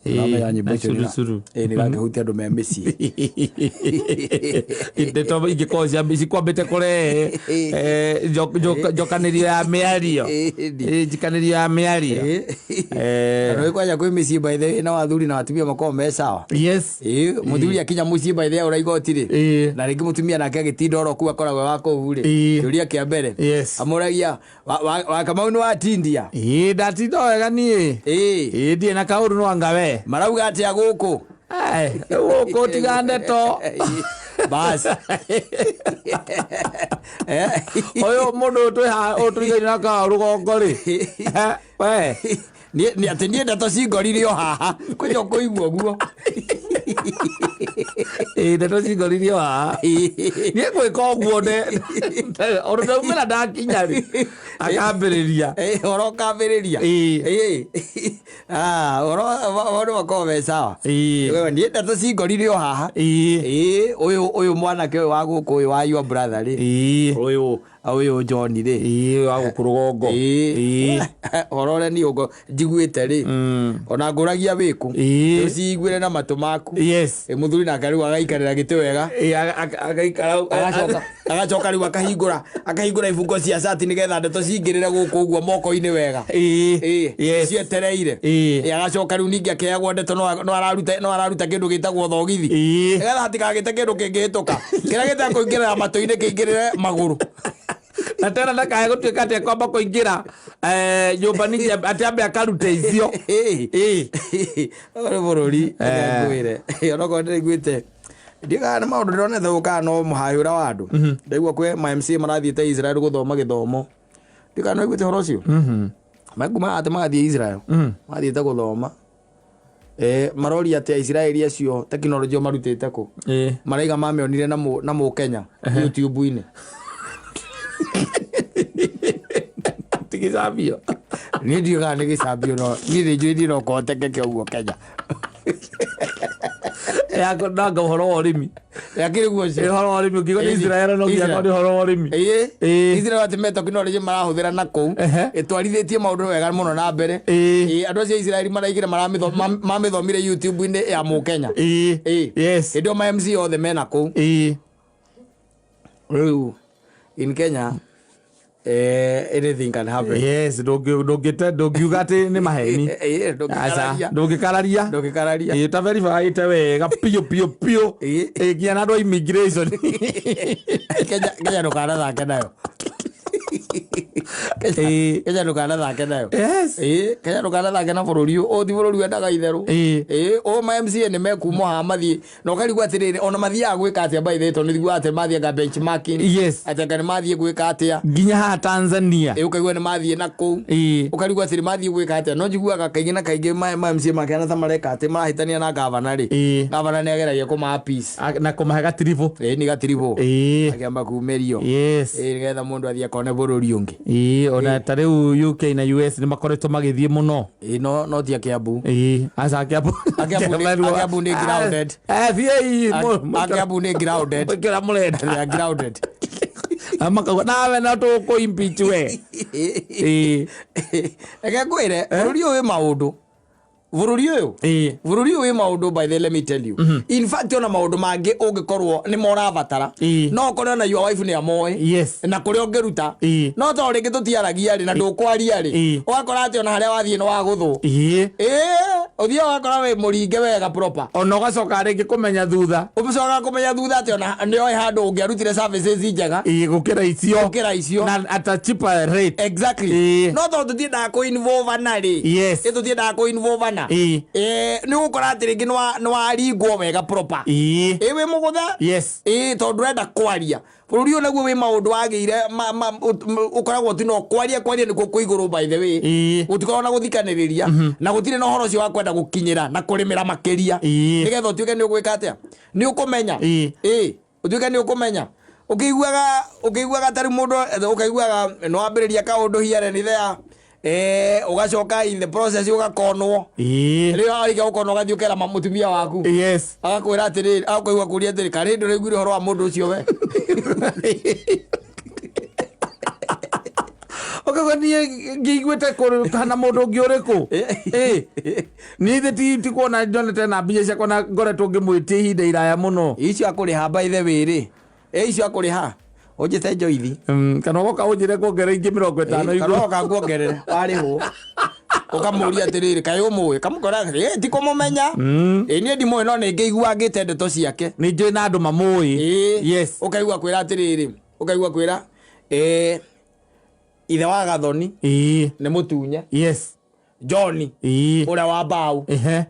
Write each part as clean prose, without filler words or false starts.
Ũramenya nyĩmbo na icio nĩ- curũcũrũ. nĩ irakĩhutia andũ me mĩciĩ. Ndeto ingĩkorwo cikwambĩte kũrehe njokanĩrio ya mĩario. Njikanĩrio ya mĩario. Na nĩ kwanja kwĩ mĩciĩ by the way na athuri na atumia makoragwo me sawa. Ĩĩ, mũthuri akinya mũciĩ by the way aũra igoti rĩ, na rĩngĩ mũtumia nake agĩtinda oro kũu akoragwo wa kũu rĩ, kĩũria kĩa mbere amũragia wa Kamau nĩ watindia? Ĩĩ, ndatinda wega niĩ. Ĩĩ, ndirĩ na kaũru no anga we. Marauga atĩa gũkũ? Ai, gũkũ tiga ndeto. Bas. Ũyũ mũndũ ũyũ twĩ haha ũyũ tũrigaine na kawa rũgongo rĩ. We. Atĩ niĩ ndeto cingorire o haha kũnya ũkũigua ũguo. Ĩĩ, ndeto cingorire o haha. Niĩ ngwĩka ũguo ũndũ ndaumĩra ndakinya rĩ, akambĩrĩria. Ũhoro ũkambĩrĩria. Ĩĩ. Ah, ũhoro ũhoro makoragwo me sawa. Niĩ ndeto cingorire o haha. Ĩĩ. Ũyũ mwanake ũyũ wa gũkũ ũyũ wa your brother rĩ. Ũyũ John rĩ. Ĩĩ, wa gũkũ rũgongo. Ĩĩ. Ũhoro ũrĩa niĩ njiguĩte rĩ, ona ngũragia wĩkũ, ũciguĩre na matũ maku. Yes. Mũthuri nake rĩu agaikarĩra gĩtĩ wega. Ĩĩ, agaikara Agacoka rĩu akahingũra ibungo cia cati nĩgetha ndeto cingĩrĩre gũkũ ũguo moko-inĩ wega. Ĩĩ. Yes. Cietereire. Ĩĩ. Agacoka rĩu ningĩ akeagwo ndeto no araruta kĩndũ gĩtagwo thogithi. Ĩĩ. Nĩgetha hatigagĩte kĩndũ kĩngĩhĩtũka. Kĩrĩa gĩtekũingĩrĩra matũ-inĩ kĩingĩrĩre magũrũ. Na tena ndakae gũtuĩka atĩ akwamba kũingĩra nyũmba ningĩ atĩ ambe akarute icio. Ĩĩ. Ũyũ nĩ bũrũri, ngwĩre. Onokorwo ndĩraiguĩte ndiũĩ kana nĩ maũndũ ndĩronete gũkũ kana no mũhahĩ ũrĩa wa andũ. Ndaigua kwĩ ma MCA marathiĩte Israel gũthoma gĩthomo. Ndiũĩ kana nĩwaiguĩte ũhoro ũcio? Makumaga atĩ magathiĩ Israel. Mathiĩte gũthoma. Maroria atĩ Aisiraeli acio tekinoronjĩ marutĩte kũ? Ĩĩ. Maraiga mamĩonire na mũ Kenya YouTube-inĩ. Ti gĩcambio. Niĩ ndiũĩ kana nĩ gĩcambio no niĩ nĩ njũĩ niĩ no kũhotekeke ũguo Kenya. Nanga ũhoro wa ũrĩmi. Yakĩrĩ guo ũcio. Ũhoro wa ũrĩmi ũkiuga nĩ Israel no nginya Israel. nĩ ũhoro wa ũrĩmi. Ĩĩ. Ĩĩ. Israel atĩ me tekinoronjĩ marahũthĩra na kũu ĩtwarithĩtie maũndũ wega mũno na mbere. Ĩĩ. Ĩĩ, andũ acio a Israel maraigire mamĩthomire YouTube-inĩ ya mũkenya. Ĩĩ. Ĩĩ. Yes. Hĩndĩ ĩyo ma MC othe mena kũu. Ĩĩ. Rĩu in Kenya anything can happen. Yes, ndũngiuga atĩ nĩ maheni. Ĩĩ, Aca, ndũngĩkararia. ndũngĩkararia. Ndũngĩkararia. Ĩĩ, ta verify wega piũ piũ piũ. Ĩĩ. Ĩĩ, nginya na andũ a immigration. Kenya ndũkanathake nayo. Ĩĩ. Kenya ndũkanathake nayo. Yes. Ĩĩ, Kenya ndũkanathake na bũrũri ũyũ. Ũyũ ti bũrũri wendaga itherũ. Ĩĩ. Ĩĩ, ũyũ ma MCA nĩ mekuma haha mathiĩ na ũkarigwo atĩrĩrĩ ona mathiaga gwĩka atĩa by the way tondũ nĩthiguaga atĩ mathiaga benchmarking. Yes. Atĩ anga nĩ mathiĩ gwĩka atĩa. Nginya haha Tanzania. Ĩĩ, ũkaigua nĩ mathiĩ na kũu. Ĩĩ. Ũkarigwo atĩrĩ mathiĩ gwĩka atĩa no njiguaga kaingĩ na kaingĩ ma MCA makĩhana ta mareka atĩ marahĩtania na gavana rĩ. Ĩĩ. Gavana nĩ ageragia kũma peace. Na kũmahe gatiribũ. Ĩĩ, nĩ gatiribũ. Ĩĩ. Akĩamba kumĩrio. Yes. Ĩĩ, nĩgetha mũndũ athiĩ akone bũrũri ũngĩ. Ĩĩ, ona ta rĩu UK na US nĩ makoretwo magĩthiĩ mũno. Ĩĩ, no ti a Kiambu. Ĩĩ, aca Kiambu. A Kiambu nĩ grounded. Thiĩi. A Kiambu nĩ grounded. Mũkĩra mũrenda. They are grounded. Makauga nawe no tũkũ impeach we. Ĩĩ. Reke ngwĩre bũrũri ũyũ wĩ maũndũ bũrũri ũyũ Ĩĩ. Bũrũri ũyũ wĩ maũndũ, by the way, let me tell you, in fact ona maũndũ mangĩ ũngĩkorwo nĩ morabatara, Ĩĩ. no ũkore ona your wife nĩ amoĩ Yes. na kũrĩa ũngĩruta, Ĩĩ. no tondũ rĩngĩ tũtiaragia rĩ na ndũkwaria rĩ, Ĩĩ. ũgakora atĩ ona harĩa wathiĩ nĩ wagũthwo. Ĩĩ. Ĩĩ, ũthiaga ũgakora wĩ mũringe wega proper. Ona ũgacoka rĩngĩ kũmenya thutha. Ũcokaga kũmenya thutha atĩ ona nĩ oĩ handũ ũngĩarutire services njega Ĩĩ, gũkĩra icio. Gũkĩra icio. Na at a cheaper rate. Exactly. Ĩĩ. No tondũ tũtiendaga kũ-involve-ana rĩ, Yes. ĩ tũtiendaga kũ-involve-ana, Ĩĩ. Nĩ ũgũkora atĩ rĩngĩ nĩ waringwo wega proper. Ĩĩ. Ĩ wĩ mũgũtha. Yes. Ĩ tondũ ndũrenda kwaria. Bũrũri ũyũ naguo wĩ maũndũ wagĩire ũkoragwo tu no kwaria kwaria nĩkuo kwĩ igũrũ, by the way. Ĩĩ. Gũtikoragwo na gũthikanĩrĩria na gũtirĩ na ũhoro ũcio wa kwenda gũkinyĩra na kũrĩmĩra makĩria, Ĩĩ. nĩgetha ũtuĩke nĩ ũgwĩka atĩa, nĩ ũkũmenya. Ĩĩ. Ĩ ũtuĩke nĩ ũkũmenya ũkĩiguaga tarĩ mũndũ ũkaiguaga nĩ wambĩrĩria kaũndũ here and there, ũgacoka in the process ũgakonwo. Ĩĩ. Rĩrĩa warĩkia gũkonwo ũgathiĩ ũkera mũtumia waku. Yes. Agakwĩra atĩrĩrĩ, agakwĩgua kũria atĩrĩ, karĩ ndũraiguire ũhoro wa mũndũ ũcio we? Ũkauga niĩ ngĩiguĩte kũrĩ kana mũndũ ũngĩ ũrĩkũ. Ĩ, niĩ ithe ti kuona nyonete na mbia ciakwa na ngoretwo ngĩmwĩtia ihinda iraya mũno. Icio akũrĩha by the way rĩ, ĩ icio akũrĩha ũnjĩte njoithi. Kana ũgoka ũnjĩre kuongerera ingĩ 50 Kana igũrũ. ũgoka nguongerere warĩhwo ũkamũria atĩrĩrĩ, kaĩ ũmũĩ? Kamũkora ĩ ti kũmũmenya, ĩ niĩ ndimũĩ, no nĩ ngĩigua ngĩte ndeto ciake. Nĩ njũĩ na andũ mamũĩ. Ĩ. Yes. Ũkaigua kwĩra atĩrĩrĩ, ũkaigua kwĩra ĩ ithe wa Gathoni nĩ mũtunye. Yes. John ũrĩa wa mbaũ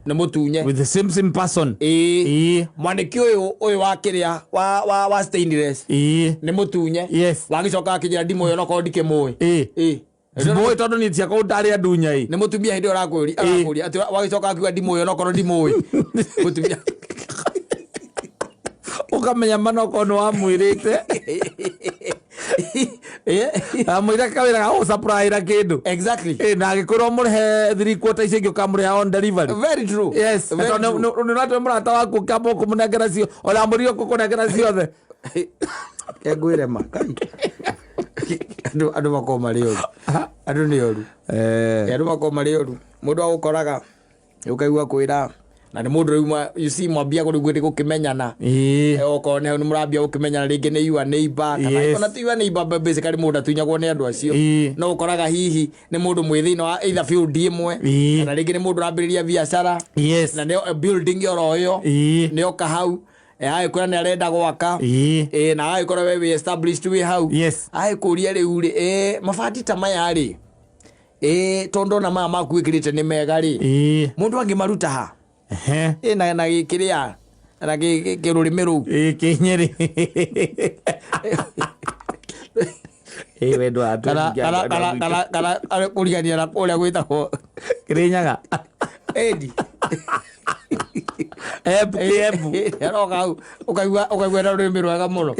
nĩ mũtunye. With the same person. Ĩ. Mwanĩki ũyũ ũyũ wa kĩrĩa wa stainless nĩ mũtunye. Yes. Wagĩcoka akĩnjĩra ndimũĩ onokorwo ndikĩmũĩ. Ĩ. Ndimũĩ tondũ niĩ ciakwa ndarĩ andunya ĩ. Nĩ mũtumia hĩndĩ ĩyo arakũria arakũria atĩ wagĩcoka akiuga ndimũĩ onokorwo ndimũĩ mũtumia. Ũkamenya mana okorwo nĩ wamwĩrĩte. Amwĩra kawĩra ga gũsupplyĩra kĩndũ. Exactly. Ĩ, na agĩkwĩra ũmũrĩhe 3/4 icio ingĩ ũkamũrĩha on delivery. Very true. Yes. Very Tondũ true. nĩ ũratũhe mũrata waku ũkamba ũkũmũnengera cio ona mũrigo ũkũnengera ciothe. Ke ngwĩre ma kai andũ makoragwo marĩ oru, andũ nĩ oru. Andũ makoragwo marĩ oru, mũndũ agũkoraga ũkaigua kwĩra na nĩ mũndũ rĩu you see mwambia rĩu nĩ gũkĩmenyana. Okorwo nĩ hau nĩ mũrambia gũkĩmenyana rĩngĩ nĩ your neighbor kana ona ti your neighbor, but basically mũndũ atunyagwo nĩ andũ acio. No ũkoraga hihi nĩ mũndũ mwĩ thĩinĩ wa either field ĩmwe kana rĩngĩ nĩ mũndũ ũrambĩrĩria biacara na nĩ building oro ĩyo nĩ oka hau agĩkwĩra nĩ arenda gwaka. Na agĩkorwo we wĩ established wĩ hau. Agĩkũria rĩu rĩ, mabati ta maya rĩ, tondũ ona maya maku wĩkĩrĩte nĩ mega rĩ, mũndũ angĩmaruta ha? Na gĩkĩrĩa na kĩrũrĩmĩ rũu. Kĩnyĩrĩ. Ĩ, we ndũ Kana kũrigania na kũrĩa gwĩtagwo Kĩrĩnyaga. Edi. Embu, Kĩembu. Aroka hau ũkaigua na rũrĩmĩ rwega mũno.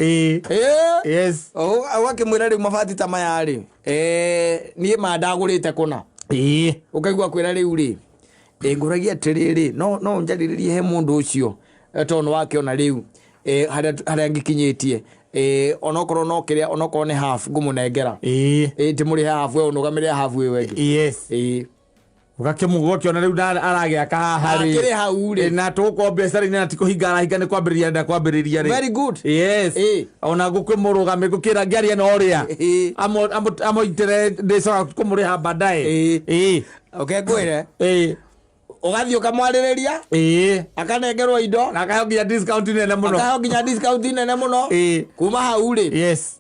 Yes. Ũgakĩmwĩra rĩu mabati ta maya rĩ, niĩ ma ndagũrĩte kũna. Ũkaigua kwĩra rĩu rĩ, ngũragia atĩrĩrĩ, no njarĩrĩrie he mũndũ ũcio, tondũ nĩ wakĩona rĩu harĩa ngĩkinyĩtie, onokorwo no kĩrĩa, onokorwo nĩ half ngũmũnengera. Ndĩmũrĩhe half, we ũnũgamĩrĩre half ĩyo ĩngĩ. Yes. Ũgakĩona rĩu aragĩaka haha rĩ. Akĩrĩ hau rĩ. Na tũgũkorwo biacara-inĩ na ti kũhinga arahinga nĩ kwambĩrĩria arenda kwambĩrĩria rĩ. Very good. Yes. Ona ngũkĩmũrũgamia ngũkĩra ngĩaria na ũrĩa. Amũitĩre ndĩcoka kũmũrĩha baadaye. Okay, ngwĩre. Ũgathiĩ ũkamwarĩrĩria. Akanengerwo indo. Na akaheo nginya discount nene mũno. Akaheo nginya discount nene mũno. Kuma hau rĩ. Yes.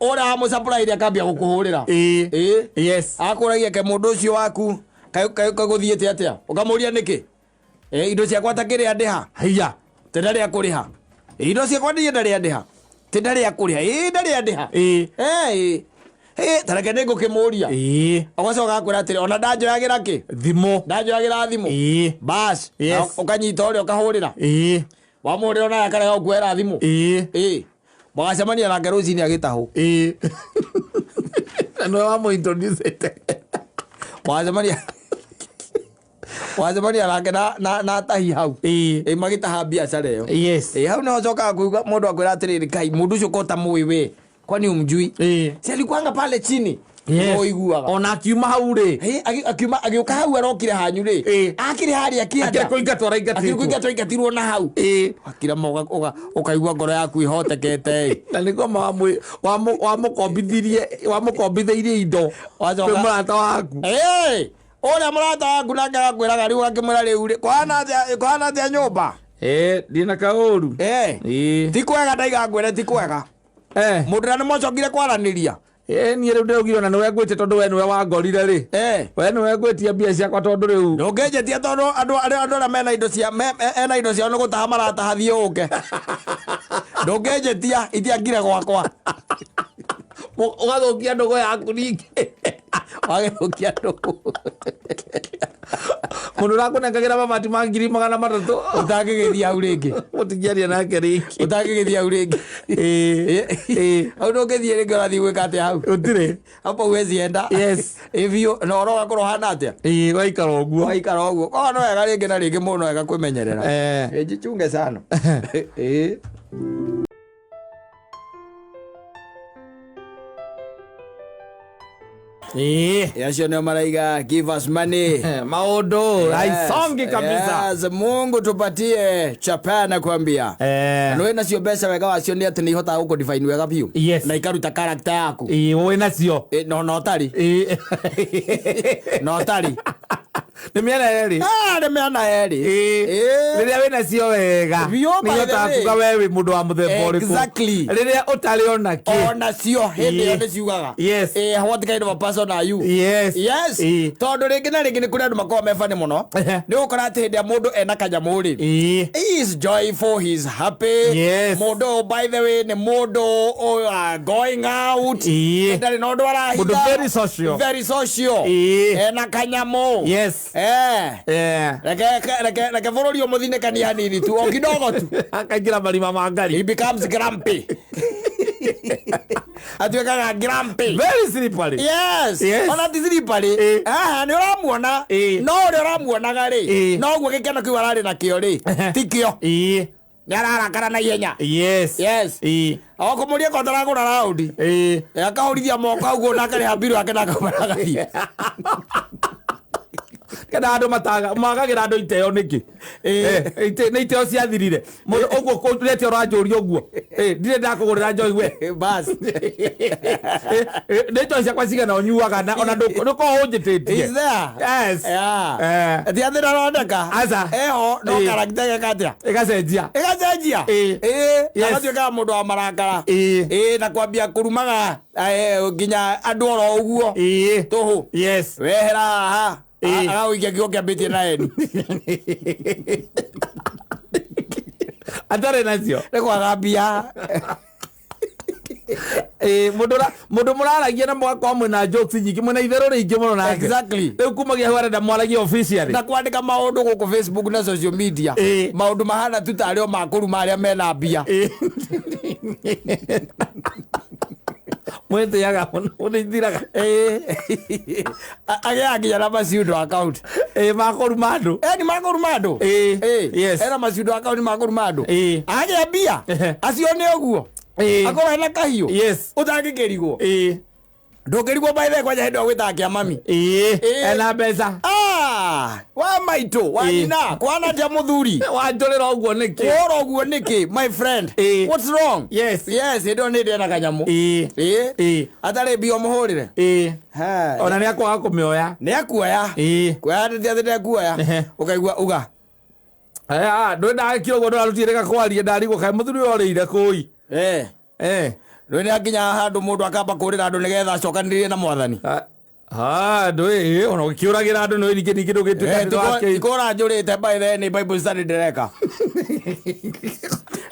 Ũrĩa wamũsupply akambia gũkũhũrĩra. Yes. Akũragia ke mũndũ ũcio waku kagũthiĩte atĩa? Ũkamũria nĩkĩ? Indo ciakwa ta kĩrĩa ndĩha? Haiya. Te ndarĩ akũrĩha. Indo ciakwa niĩ ndarĩ andĩha. Te ndarĩ akũrĩha. Ndarĩ andĩha. Ta reke nĩ ngũkĩmũria. Ũgacoka akwĩra atĩrĩ, ona ndanjoyagĩra kĩ? Thimũ. Ndanjoyagĩra thimũ. Bas. Yes. Na ũkanyita ũrĩa ũkahũrĩra. Wamũhũrĩra onawe akarega gũkuoera thimũ. Mũgacemania nake rũcinĩ agĩtahwo. Na nĩwe wamũ-introduce-ĩte. Wacemania nake na atahi hau. Magĩtaha biacara ĩyo. Yes. Hau nĩho ũcokaga kũigua mũndũ akwĩra atĩrĩrĩ, Ngai, mũndũ ũcio ko ũtamũĩ we, kwani umjui? Si alikuanga pale chini? Yes. Ũiguaga. Ona akiuma hau rĩ. Akiuma, agĩũka hau arokire hanyu rĩ. Akĩrĩ harĩa kĩanda. Akĩrĩ kũingatwo araingatĩtwo. Akĩrĩ kũingatwo aingatirwo na hau. Akira ma ũkaigua ngoro yaku ĩhotekete ĩ. Na nĩguo ma wamũkombithĩirie indo. Wacoka. Kwĩ mũrata waku. Ũrĩa mũrata waku nake agakwĩraga rĩu akĩmwĩra rĩu rĩ, kũhana atĩa nyũmba? Ndina kaũru. Ti kwega ndaiga ngwĩre ti kwega. Mũndũ ũrĩa nĩmwacokire kwaranĩria? Niĩ rĩu ndĩraugire ona nĩwe ngwĩtie tondũ we nĩwe wangorire rĩ. We nĩwe ngwĩtie mbia ciakwa tondũ rĩu. Ndũngĩnjĩtia tondũ andũ arĩa mena indo cia, me, me, ena indo ciao nĩ gũtaha marataha thiĩ ũke. Ndũngĩnjĩtia itiangire gwakwa. Ũgathũkia ndũgũ yaku ningĩ. Wagĩthũkia ndũgũ. Mũndũ ũrakũnengagĩra mabati ma ngiri magana matatũ. Ũtangĩgĩthiĩ hau rĩngĩ. Mũtingĩaria nake rĩngĩ. Ũtangĩgĩthiĩ hau rĩngĩ. Hau ndũngĩthiĩ rĩngĩ ũrathiĩ gwĩka atĩa hau? Gũtirĩ. Hapo huwezi enda. Yes. Biũ, na ũhoro ũgakorwo ũhana atĩa? Waikara ũguo. Waikara ũguo. Koguo no wega rĩngĩ na rĩngĩ mũndũ no wega kwĩmenyerera. Jichunge sana. Acio nĩo maraiga give us money. Maundu haisongi kabisa. Yes, Mungu tupatie chapa na kuambia. Nĩ nacio mbeca wega wacio nĩ atĩ nĩ ihotaga gũkũ define wega biũ. Yes. Na ikaruta character yaku. Ĩĩ, wĩ nacio. No no tari. Ĩĩ. No tari. Nĩ mĩena yerĩ. Ah, nĩ mĩena yerĩ. Ĩĩ. Rĩrĩa wĩ nacio wega Biũ, by the nĩihotaga way. kuga we wĩ mũndũ wa mũthemba ũrĩkũ. Exactly. Rĩrĩa ũtarĩ ona kĩ. Onacio hĩndĩ ĩyo Ĩĩ. nĩ ciugaga. Yes. What kind of a person are you? Yes. Yes. Ĩĩ. Tondũ rĩngĩ na rĩngĩ nĩ kũrĩ andũ makoragwo me funny mũno. Nĩ ũgũkora atĩ hĩndĩ ĩrĩa mũndũ ena kanyamũ rĩ, Ĩĩ. he is joyful, he is happy. Yes. Mũndũ ũyũ, by the way, nĩ mũndũ going out. Ĩĩ. Ndarĩ na ũndũ arahitha. Mũndũ very social. Very social. Ĩĩ. Ena kanyamũ. Yes. Reke bũrũri ũmũthinĩkanie hanini tu, o kidogo tu. Akaingĩra marima ma ngari. He becomes grumpy. Atuĩkaga grumpy. Very slippery. Yes. Yes. Ona ti slippery. Aha, nĩ ũramuona. Ĩĩ. No ũrĩa ũramuonaga rĩ, Ĩĩ. noguo gĩkeno kĩu ararĩ nakĩo rĩ, ti kĩo. Ĩĩ. Nĩ ararakara na ihenya. Yes. Yes. Ĩĩ. O kũmũria ko ndaragũra raundi. Ĩĩ. Akahũrithia moko ũguo na akarĩha mbirũ yake na akauma na agathiĩ. Kana andũ magagĩra andũ iteo nĩkĩ? Nĩ iteo ciathirire. Mũndũ ũguo kũrete ũranjũria ũguo. Ndirĩ ndakũgũrĩra njohi we. Bas. Nĩ njohi ciakwa cigana ũnyuaga na ona ndũkorwo ũnjĩtĩtie. Is there? Yes. Yeah. Ti atĩ ndaroneka. Aca. Eho no Ĩĩ. character geka atĩa? Ĩgacenjia. Ĩgacenjia. Ĩĩ. Ĩĩ. Yes. Agatuĩkaga mũndũ wa marakara. Ĩĩ. Ĩĩ, na kwambia kũrumaga nginya andũ oro ũguo. Ĩĩ. Tũhũ. Yes. Wehera haha. Ĩĩ. Agagũikia kiugo kĩambĩtie na eni. Atarĩ nacio. Nĩ kwaga mbia. Mũndũ mũraragia na mũgakorwo mwĩna jokes nyingĩ, mwĩna itherũ rĩingĩ mũno nake. Exactly. Rĩu kumagia hau arenda mwaragie officially. Na kwandĩka maũndũ gũkũ Facebook na social media. Ĩĩ. Maũndũ mahana tu tarĩ o ma kũruma arĩa mena mbia. Ĩĩ. Mwĩtĩaga mũno, nĩithiraga. Ĩĩ. Agĩaga nginya na maciundo account. Ĩĩ, makũruma andũ. Nĩ makũruma andũ. Ĩĩ. Ĩĩ. Yes. Ena maciundo account makũruma andũ. Ĩĩ. Agĩa mbia. Ehe. Acio nĩ ũguo. Ĩĩ. Akorwo ena kahiũ. Yes. Ũtangĩkĩrigwo. Ĩĩ. Ndũngĩrigwo by the way kwanja hĩndĩ ĩyo gwĩtaga kĩa mami. Ĩĩ. Ĩĩ. Ena mbeca. Ah, wa maitũ, wa Ĩĩ. nyina, kwana atĩa mũthuri. Wanjũrĩra ũguo nĩkĩ? Wora ũguo nĩkĩ, my friend? Ĩĩ. What's wrong? Yes. Yes, hĩndĩ ĩyo nĩ ndĩ ena kanyamũ. Ĩĩ. Ĩĩ. Ĩĩ. Atarĩ mbia ũmũhũrĩre. Ĩĩ. He. Ona nĩ akwaga kũmĩoya. Nĩ akuoya. Ĩĩ. Kuoya ndĩ atĩ ndekuoya. Ehe. Ũkaigua uga. Ndũĩ ndagĩkira ũguo ndũrarutire gakwaria ndarigwo kaĩ mũthuri ũyũ orĩire kũi. Rĩu nĩ akinya handũ mũndũ akamba kũrĩra andũ nĩgetha acokanĩrĩrie na mwathani. Ndũĩ ona ũkĩũragĩra andũ nĩ ningĩ ningĩ ndũgĩtuĩka nĩ wakĩ. Tikũra njũrĩte by the way nĩ Bible study ndĩreka.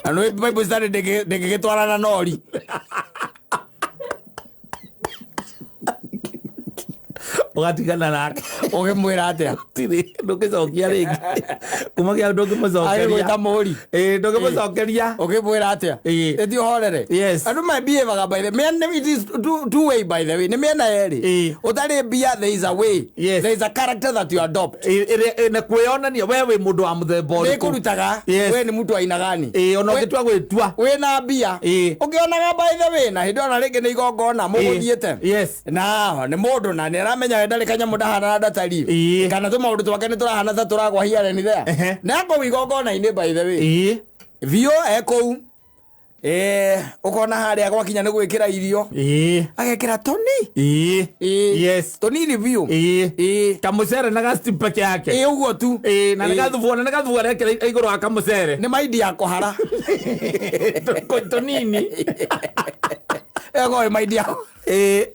Na nĩ Bible study ndĩngĩgĩtwarana na ori. Ũgatigana nake. Ũgĩmwĩra atĩa? Tirĩ ndũngĩcokia rĩngĩ. Kumagia hau ndũngĩmũcokeria. Agĩgwĩta mũri. Ĩĩ ndũngĩmũcokeria. Ũgĩmwĩra atĩa? Ĩĩ. Ĩti ũhorere. Yes. Andũ mabihevaga by the way. It is two way by the way. Nĩ mĩena yerĩ. Ĩĩ. Ũtarĩ mbia there is a way. Yes. There is a character that you adopt. Ĩĩ, na kwĩyonania we wĩ mũndũ wa mũthemba Nĩ ũrĩkũ. kũrutaga. Yes. We nĩ mũndũ wa aina gani. Ĩĩ ona ũngĩtua gwĩtua. Wĩna mbia. Ĩĩ. Ũkĩonaga by the way na hĩndĩ ĩyo na rĩngĩ nĩ igongona mũgũthiĩte. Yes. Na nĩ mũndũ na nĩ aramenya we ndarĩ kanyamũ ndahana na ndatariĩ. Ĩĩ. Kana tũmaũndũ twake nĩ tũrahana ta tũragwa here and there. Ehe. Na kũu igongona-inĩ by the way. Ĩĩ. Biũ e kũu. Ũkona harĩa gwakinya nĩ gwĩkĩra irio. Ĩĩ. Agekĩra toni. Ĩĩ. Ĩĩ. Yes. Tũnini biũ. Ĩĩ. Ĩĩ. Kamũcere na gasteam peke yake. Ĩĩ ũguo tu. Ĩĩ na Ĩĩ. nĩ gathubu ona nĩ gathubu arekĩra igũrũ wa kamũcere. Nĩ maindi ya kũhara. Tũnini. Ĩyo maindi ya Ĩĩ.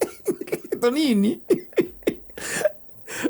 Tũnini.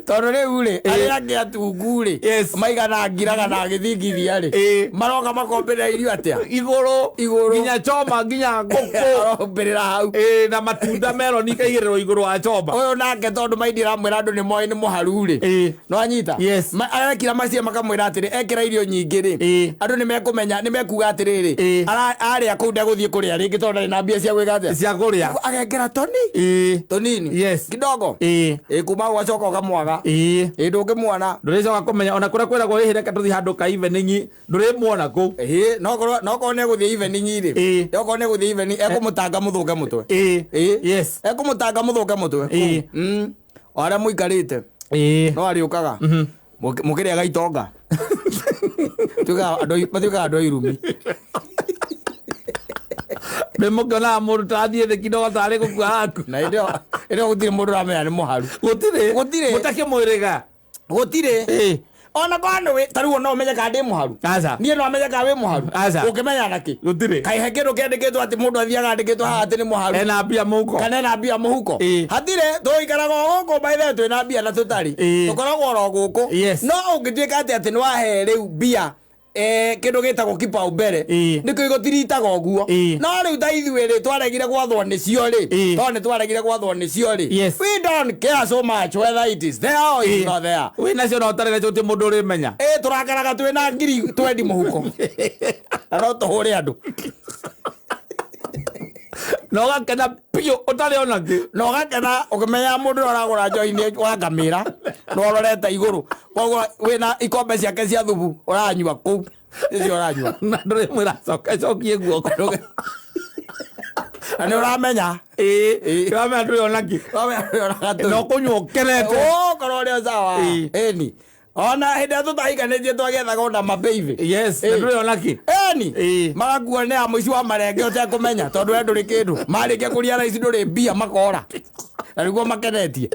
Tondũ rĩu rĩ arĩa angĩ atungu rĩ Yes. maigana ngiraga na gĩthingithia rĩ Ĩĩ. maroka makombĩrĩra irio atĩa Igũrũ. Igũrũ. Nginya choma nginya ngũkũ. Arombĩrĩra hau. Ĩĩ na matunda meloni ikaigĩrĩrwo igũrũ wa choma. Ũyũ nake tondũ maindi aramwĩra andũ nĩ moĩ nĩ mũharu rĩ Ĩĩ. no anyita Yes. Arekira macia makamwĩra atĩrĩ ekĩra irio nyingĩ rĩ Ĩĩ. andũ nĩ mekũmenya nĩ mekuga atĩrĩrĩ Ĩĩ. arĩa kũu ndegũthiĩ kũrĩa rĩngĩ tondũ ndarĩ na mbia cia gwĩka atĩa Cia kũrĩa. Agekĩra toni Ĩĩ. tũnini Yes. kidogo Ĩĩ. Ĩĩ kuma hau ũgacoka ũkamwona Ũkamwaga. Ĩĩ. Ĩ, ndũngĩmuona. Ndũrĩcoka kũmenya ona kũrĩa kwĩragwo ĩhĩ, reke tũthiĩ handũ ka evening, ndũrĩmuona kũu. Ĩ, nokorwo nĩ egũthiĩ evening rĩ, okorwo nĩ egũthiĩ evening, ekũmũtanga mũthũke mũtwe. Ĩ. Ekũmũtanga mũthũke mũtwe. O arĩa mũikarĩte, no arĩũkaga mũkĩrĩaga itonga. Matuĩkaga andũ a irumi. Nĩ mũkĩonaga mũndũ tarathiĩ thĩ kidogo tarĩ gũkua haku. Na hĩndĩ ĩyo gũtirĩ mũndũ ũramenya nĩ mũharu. Gũtirĩ. Gũtirĩ. Mũtakĩmwĩrĩga. Gũtirĩ. Ona korwo nĩ ta rĩu no ũmenye kana ndĩ mũharu? Aca. Niĩ no menye kana wĩ mũharu? Aca. Ũngĩmenya nakĩ? Gũtirĩ. Kaĩ he kĩndũ kĩandĩkĩtwo atĩ mũndũ athiaga andĩkĩtwo haha atĩ nĩ mũharu? Ena mbia mũhuko. Kana ena mbia mũhuko? Hatirĩ. Tũikaraga o gũkũ, by the way, twĩna mbia na tũtarĩ, tũkoragwo oro gũkũ. No ũngĩtuĩka atĩ nĩ wahe rĩu mbia, kĩndũ gĩtagwo kipaumbele, nĩkĩo igũtiritaga ũguo. No rĩu ta ithuĩ rĩ, twaregire gwathwo nĩcio rĩ, tondũ nĩ twaregire gwathwo nĩcio rĩ, we don't care so much whether it is there or it's not there. Wĩ nacio na ũtarĩ nacio, gũtirĩ mũndũ ũrĩmenya. Ĩ, tũrakaraga twĩna 20,000 mũhuko na no tũhũre andũ. Na ũgakena biũ ũtarĩ ona kĩ. Na ũgakena ũkĩmenyaga mũndũ ũrĩa ũragũra njohi nĩ wa ngamĩra na ũrorete igũrũ, koguo wĩna ikombe ciake cia thubu ũranyua kũu, icio ũranyua. Na ndũrĩmwĩra coka cokie guoko. Na nĩ ũramenya. Ũramenya ndũrĩ ona kĩ. Ũramenya ndũrĩ ona gatũi. Na ũkũnyua ũkenete. Ũkorwo ũrĩ o sawa. Ĩni, ona hĩndĩ ĩrĩa tũtahikanĩtie twagethaga ona mabeithi. Yes, na ndũrĩ ona kĩ. Eni. Magakuo nĩ a mũici wa marenge ũtekũmenya, tondũ we ndũrĩ kĩndũ. Marĩkia kũria raici ndũrĩ mbia, makora na nĩguo makenetie.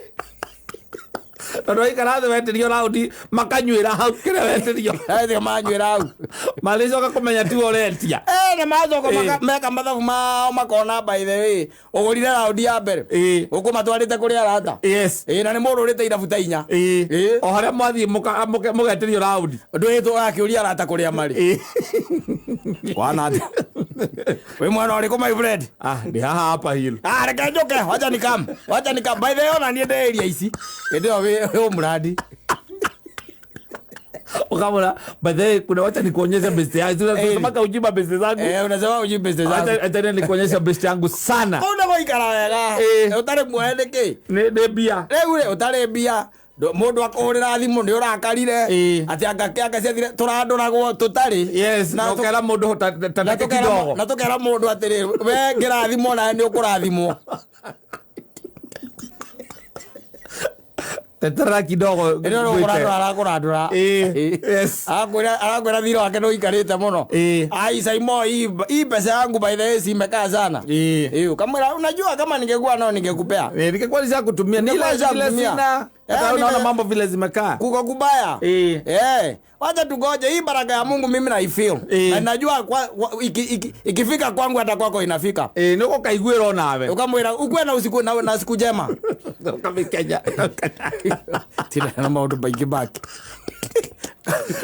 Tondũ waikara thĩ wetĩrio raundi, makanyuĩra hau kĩrĩa wetĩrio. Ethio manyuĩra hau. Marĩcoka kũmenya tiwe ũretia. Eh, na macoka meka mathabu mao, makona, by the way, ũgũrire raundi ya mbere, ũkũmatwarĩte kũrĩ arata. Ĩ, na nĩ mũndũ ũrĩte irabu ta 4. O harĩa mwathiĩ mũgetĩrio raundi. Ndũhĩtwo ũgakĩũria arata kũrĩa marĩ. Wana atĩa? Wĩ mwena ũrĩkũ, my friend? Ah, ndĩ haha hapa hill. Ah, reke njũke, wacha nikam, wacha nikam. By the way, ona niĩ ndĩ area ici hĩndĩ ĩyo wĩ mũrandi. Ukamwona, by the way, kuna, wacha nikuonyeshe best yangu. Unasema ujima best zangu. Eh, unasema ujui best zangu. Acha nikuonyeshe best yangu sana. Kũu nĩ gũikara wega. Ũtarĩ muohe nĩkĩ? Nĩ mbia. Rĩu rĩ, ũtarĩ mbia, mũndũ akũhũrĩra thimũ nĩ ũrakarire, atĩ anga ciathire tũrandũragwo tũtarĩ. Na ũkera mũndũ Na ta kidogo. Na tũkera mũndũ atĩrĩ, we ngĩrathimwo nawe nĩ ũkũrathimwo. Tetera kidogo. Ĩrĩa ũkũrandũra arakũrandũra. Arakwĩra thirĩ wake nĩ ũikarĩte mũno. Ai, Saimo, hii pesa yangu, by the way, si imekaa sana. Ukamwĩra, unajua kama ningekuwa nao ningekupea. Ningekuwa nishakutumia. Ni Ningekuwa ile ile nishakutumia. sina. Hata unaona mambo vile zimekaa. Kuko kubaya. Wacha tugoje hii baraka ya Mungu, mimi na ifeel. Na najua ikifika kwangu hata kwako inafika. Nĩ ũkaiguĩra onawe. Ukamwĩra ukuwe na usiku na siku njema. Ũkamĩkenya. Tina na maũndũ maingĩ make.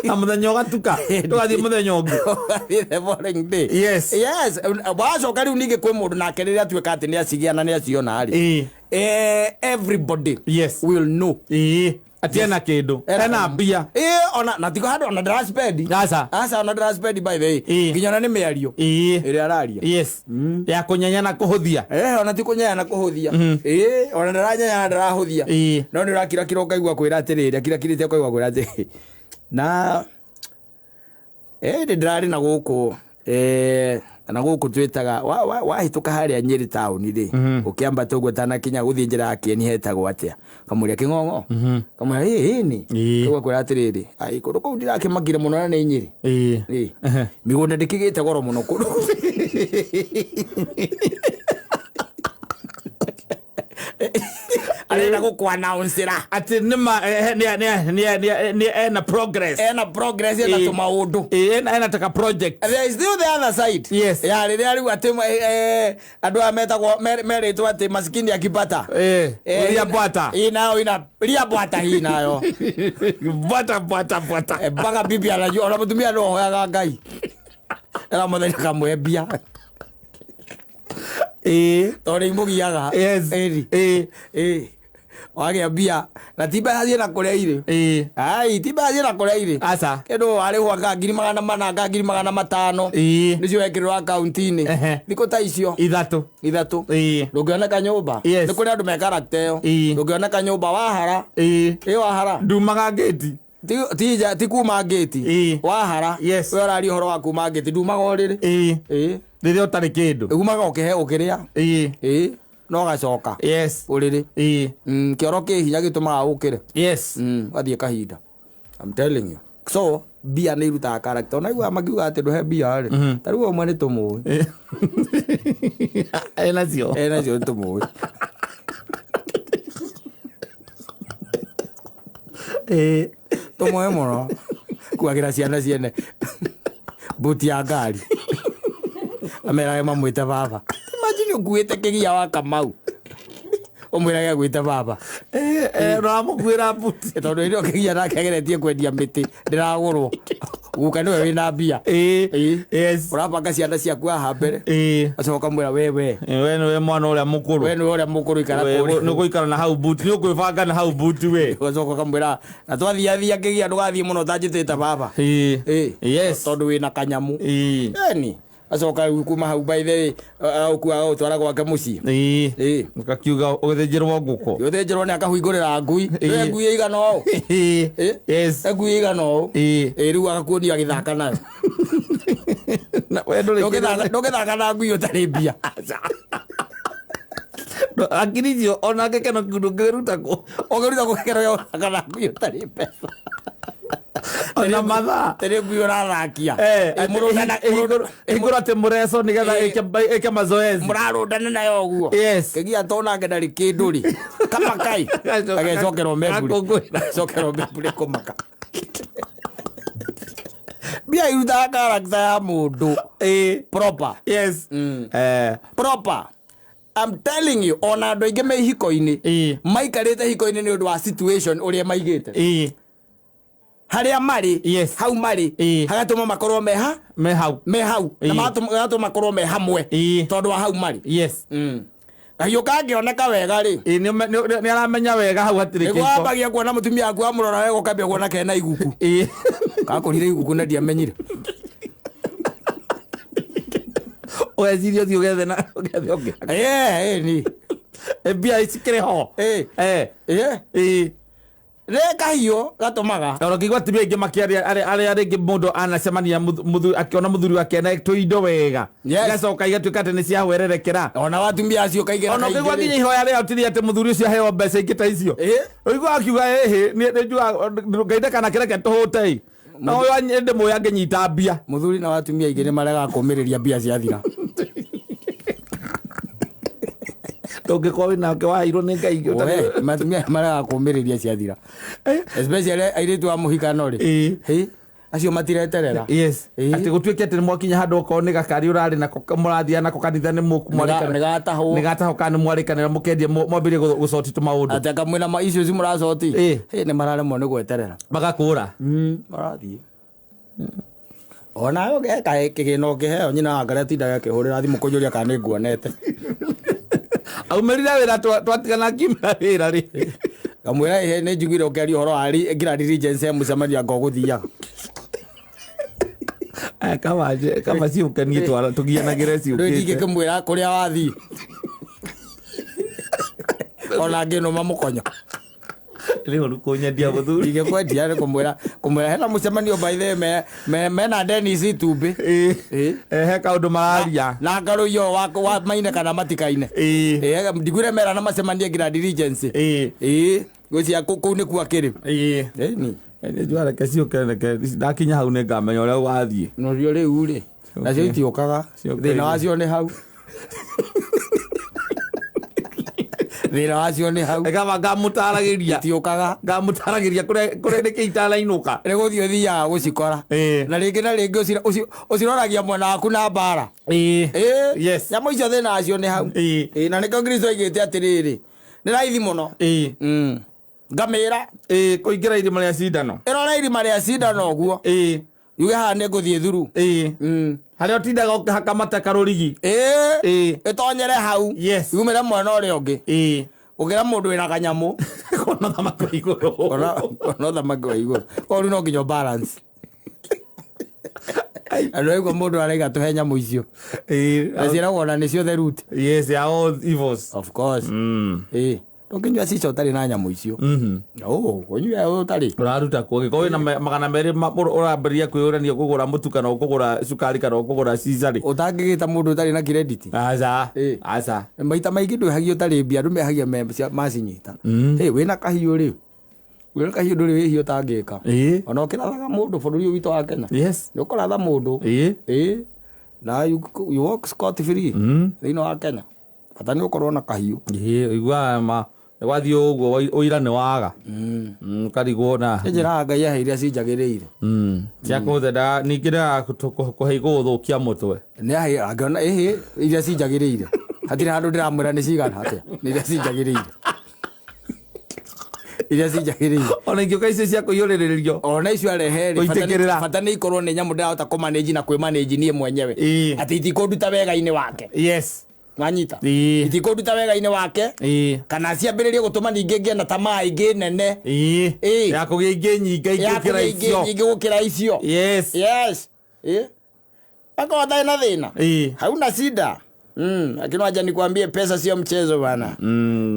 Na mũthenya ũgatuka, tũgathiĩ mũthenya ũngĩ. The following day. Yes. Wacoka rĩu ningĩ kwĩ mũndũ nake rĩrĩa atuĩka atĩ nĩ acigĩa na nĩ aciona rĩ. Everybody will know. Atĩ ena kĩndũ. Ena mbia. Ona na tiko handũ ona ndĩraspendi. Aca. Aca, ona ndĩraspendi, by the way. Nginya ona nĩ mĩario ĩrĩa araria. Ya kũnyenya na kũhũthia. Ona ti kũnyenya na kũhũthia. Ona ndaranyenya na ndarahũthia. No nĩ ũrakirakira ũkaigua kwĩra atĩrĩrĩ, akirakirĩte ũkaigua kwĩra atĩrĩrĩ. Na nĩ ndĩrarĩ na gũkũ, na gũkũ twĩtaga wahĩtũka harĩa Nyĩrĩ taũni rĩ, ũkĩambata ũguo ũtanakinya gũthiĩ njĩra ya Kĩeni, hetagwo atĩa, kamũria Kĩng'ong'o, kamũria ĩni, ũguo kwĩra atĩrĩrĩ, ai, kũndũ kũu ndirakĩmakire mũno na nĩ Nyĩrĩ. Mĩgũnda ndĩkĩgĩte goro mũno kũndũ. Arenda gũkũ-announce-ĩra Atĩ nĩma nĩ ena progress. Ena progress, ena tũmaũndũ. Ena taka project. There is still the other side ya rĩrĩa rĩu atĩ andũ aya metagwo merĩtwo atĩ maskini akipata Ria bwata. Hii nayo ina ria bwata, hii nayo. Bwata bwata bwata. Mpaka bibi anajua, ona mũtumia no hoyaga Ngai era mũthenya kamwe mbia, tondũ imũgiaga. Ĩni. Wagĩa mbia na ti mbeca ciĩna kũrĩa irĩ. Ĩĩ. Ai, ti mbeca ciĩna kũrĩa irĩ. Aca. Kĩndũ warĩhwo anga 400,000 anga 500,000. Ĩĩ. Nĩcio wekĩrĩrwo akaunti-inĩ. Ehe. Thikũ ta icio 3. 3. Ĩĩ. Ndũngĩoneka nyũmba. Yes. Nĩ kũrĩ andũ me character ĩyo. Ĩĩ. Ndũngĩoneka nyũmba wahara. Ĩĩ. Ĩ wahara. Ndumaga ngĩti. Ti kuma ngĩti. Ĩĩ. Wahara. Yes. We ũraria ũhoro wa kuma ngĩti ndumaga ũrĩrĩ. Ĩĩ. Ĩĩ. Rĩrĩa ũtarĩ kĩndũ. Umaga ũkĩhe ũkĩrĩa. Ĩĩ. Ĩĩ. No gacoka. Yes. Ũrĩrĩ. Ĩĩ. Kĩoro kĩ hinya gĩtũmaga ũkĩre. Yes. Gathiĩ kahinda. I'm telling you. So mbia nĩ irutaga character. Ona iguaga makiuga atĩ ndũhe mbia rĩ. Ta rĩu ũmwe nĩ tũmũĩ. Enacio. Enacio nĩ tũmũĩ. Ĩĩ. Tũmũĩ mũno. Kuagĩra ciana ciene mbuti ya ngari. Amerage mamwĩte baba. Imagine ũkuĩte kĩgia wa Kamau. Ũmwĩrage agwĩte baba. Ĩĩ, ũramũkuĩra mbuti. Tondũ hĩndĩ ĩyo kĩgia nake ageretie kwendia mĩtĩ ndĩragũrwo. Guka nĩwe wĩna mbia. Ĩĩ. Ĩĩ. Yes. Ũrabanga ciana ciaku haha mbere. Ĩĩ. Acoka ũkamwĩra we we. We nĩwe mwana ũrĩa mũkũrũ. We nĩwe ũrĩa mũkũrũ ikara kũrĩa. Nĩ ũgũikara na hau mbuti. Nĩ ũkwĩbanga na hau mbuti we. Ũgacoka ũkamwĩra na twathiathia kĩgia ndũgathiĩ mũno ũtanjĩtĩte baba. Ĩĩ. Ĩĩ. Yes. Tondũ wĩna kanyamũ. Ĩĩ. Eni. Acoka rĩu kuma hau by the way agũkua agũtwara gwake mũciĩ. Ĩĩ. Ĩĩ. Ũkakiuga ũgĩthĩnjĩrwo ngũkũ. Ũthĩnjĩrwo nĩ akahingũrĩra ngui. Ĩĩ. Ĩĩ ngui ĩigana ũũ. Ĩĩ. Ĩĩ. Yes. Ngui ĩigana ũũ. Ĩĩ. Ĩĩ rĩu agakuonia agĩthaka nayo. Na we ndũrĩ Ndũngĩthaka na ngui ũtarĩ mbia. Hakiri icio onake keno kĩu ndũngĩruta kũ. Ũngĩruta gũkero gĩa gũthaka na ngui ũtarĩ mbeca. Ona mathaa. Tarĩ ngui ũrathakia. Eh, Ĩ, hingũra atĩ mũreco nĩgetha Ĩĩ. ĩke mazoezi. Mũrarũndana nayo ũguo. Yes. Kĩgia tonange ndarĩ kĩndũ rĩ. Kamakai. Agecokerwo membure. Gakũngũĩra. Acokerwo membure kũmaka. Mbia irutaga character ya mũndũ. Ĩĩ. Proper. Yes. Eh. Proper. I'm telling you, ona andũ aingĩ me ihiko-inĩ Ĩĩ. maikarĩte hiko-inĩ nĩ ũndũ wa situation ũrĩa maigĩte Ĩĩ. harĩa marĩ Yes. hau marĩ Ĩĩ. hagatũma makorwo me ha Me hau. me hau na Ĩĩ. magatũma makorwo me hamwe Ĩĩ. tondũ wa hau marĩ Yes. Kahiũ kangĩoneka wega rĩ Ĩĩ, nĩ aramenya wega hau hatirĩ nĩguo kĩko. wambagia kuona mũtumia waku wamũrora wega ũkambia kuona kena iguku Ĩĩ. kakũrire iguku na ndiamenyire Ũgeciria ũthiĩ ũgethe na ũgethe ũngĩ. Ĩĩ, ĩĩ, ni Eh, mbia cikĩrĩ ho. Ĩĩ. Eh. Ĩĩ. Ĩĩ. Nĩ kahiũ gatũmaga Ona ũkĩigua atumia aingĩ makĩaria arĩa rĩngĩ mũndũ anacemania akĩona mũthuri wake na tũindo wega. Yes. Igacoka igatuĩka atĩ nĩ ciahwererekera. ona watumia acio kaingĩ Ona ũkĩigua nginya ihoya rĩao ti atĩ mũthuri ũcio aheo mbeca ingĩ ta icio. Ĩĩ. Ũigua akiuga ĩhĩ nĩ njuga Ngai ndakanakĩreke tũhũte ĩ. Na ũyũ ndĩmũĩ angĩnyita mbia. Mũthuri na watumia aingĩ nĩ maregaga kũmĩrĩria mbia ciathira. Ndũngĩkorwo wĩnake waheirwo nĩ Ngai We, matumia nĩ maregaga kũmĩrĩria ciathira especially airĩtu a mũhikano rĩ. Ĩĩ. Ĩ, acio matireterera. Yes. Ĩĩ. Atĩ gũtuĩke atĩ nĩ mwakinya handũ okorwo nĩ gakari ũrarĩ nako mũrathiaga nako kanitha nĩ Nĩgatahwo. nĩ gatahwo kana nĩ mwarĩkanĩra mũkendia mwambĩrĩrie gũcoti tũmaũndũ. Atĩ anga mwĩna ma icio ci mũracoti. Ĩĩ. Ĩ, nĩ mararemwo nĩ gweterera. Magakũra. Marathiĩ onawe ũgeka kĩgĩna ũkĩheo nyina wa ngarĩa atindaga akĩhũrĩra thimũ kũnjũria kana nĩ nguonete. Aumĩrire wĩra twatigana akiumĩra wĩra rĩ. Ngamwĩra ĩhĩ nĩ njiguire ũkĩaria ũhoro wa Grand Regency ya mũcemanio anga ũgũthiaga. Eh, kaba ciũke niĩ tũgianagĩre Rĩu ciũkĩte. ndingĩkĩmwĩra kũrĩa wathiĩ ona ngĩnũma mũkonyo. Nĩ ũru kũnyendia mũthuri. Ndingĩkwendia nĩ kũmwĩra hena mũcemanio by the way mena Dennis itumbĩ. Ĩĩ. Ĩĩ. Eh, he kaũndũ mararia. Na ngarũiyo wa maine kana matikaine. Ĩĩ. Ĩĩ, ndigwire mera na macemanie Grand Regency. Ĩĩ. Ĩĩ, ngwĩciria kũu nĩkuo akĩrĩ. Ĩĩ. Ĩni. Nĩ njũa reke ciũke reke ndakinya hau nĩ ngamenya ũrĩa ũgathiĩ. Norio rĩu rĩ nacio itiũkaga Ciũke thĩna rĩ. wacio nĩ hau. Thĩna wacio nĩ hau. Kaba ngamũtaragĩria. Itiũkaga. Ngamũtaragĩria kũrĩa nĩkĩ itanainũka. Nĩ gũthiĩ ũthiaga gũcikora. Ĩĩ. Na rĩngĩ na rĩngĩ ũciroragia mwena waku na mbara. Ĩĩ. Ĩĩ. Yes. Nyamũ icio thĩna wacio nĩ hau. Ĩĩ. Ĩĩ, na nĩkĩo Kristo oigĩte atĩrĩrĩ nĩ raithi mũno. Ĩĩ. Ngamĩra Ĩĩ, kũingĩra irima rĩa cindano. ĩrore irima rĩa cindano ũguo. Ĩĩ. Yuge haha nĩ ngũthiĩ thuru. Ĩĩ. Harĩa ũtindaga ũkĩhaka mata karũrigi. Ĩĩ. Ĩĩ. Ĩtonyere hau. Yes. Yumĩre mwena ũrĩa ũngĩ. Ĩĩ. Gũkĩra mũndũ wĩna kanyamũ. Kona thamaki wa igũrũ. Ona ũthamaki wa igũrũ. Koguo rĩu no nginya balance. Na ndũraigua mũndũ araiga tũhe nyamũ icio. Na ciĩragwo ona nĩcio the root. Yes, they are all evils. Of course. Ĩĩ. Ndũngĩnyua cica ũtarĩ na nyamũ icio. Oh, ũnyue ũtarĩ. Ũraruta kũ? Angĩkorwo wĩna 200 ũrambĩrĩria kwĩyũrania ũkũgũra mũtu kana ũkũgũra cukari kana ũkũgũra cica rĩ. Ũtangĩgĩta mũndũ ũtarĩ na credit. Aca. Ĩĩ. Aca. Maita maingĩ ndwĩhagia ũtarĩ mbia, andũ mehagia macinyita. Hey, wĩna kahiũ rĩ. Wĩna kahiũ ndũrĩ wĩhia ũtangĩka. Ĩĩ. Ona ũkĩrathaga mũndũ bũrũri ũyũ witũ wa Kenya. Yes. Nĩ ũkũratha mũndũ. Ĩĩ. Ĩĩ. Na you walk scot free thĩinĩ wa Kenya. Bata nĩ ũkorwo na kahiũ. Ĩĩ, ũiguaga ma gwathiĩ ũguo ũira nĩ waga. Ũkarigwo na. Njĩraga Ngai ahe iria cinjagĩrĩire. Cia kũhũthĩra ningĩ ndagakũhe igũgũthũkia mũtwe. Nĩ ahe angĩona ĩhĩ iria cinjagĩrĩire. Hatirĩ handũ ndĩramwĩra nĩ cigana atĩa. Nĩ iria cinjagĩrĩire. Iria cinjagĩrĩire. Ona ingĩũka icio cia kũiyũrĩrĩrio. Ona icio arehe rĩ, Gũitĩkĩrĩra. bata nĩ ikorwo nĩ nyamũ ndĩrahota kũmanage na kwĩmanage niĩ mwenyewe. Ĩĩ. Atĩ itikũnduta wega-inĩ wake. Yes. Wanyita? Ĩĩ. Itikũnduta wega-inĩ wake. Ĩĩ. Kana ciambĩrĩrie gũtũma ningĩ ngĩe na tamaa ĩngĩ nene. Ĩĩ. Ĩĩ. Ya kũgĩa ingĩ nyingĩ Ya ingĩ gũkĩra kũgĩa ingĩ icio. nyingĩ gũkĩra icio. Yes. Yes. Ĩĩ. Akorwo ũtarĩ na thĩna. Ĩĩ. Hauna shida. Lakini wacha nikwambie pesa sio mchezo bana.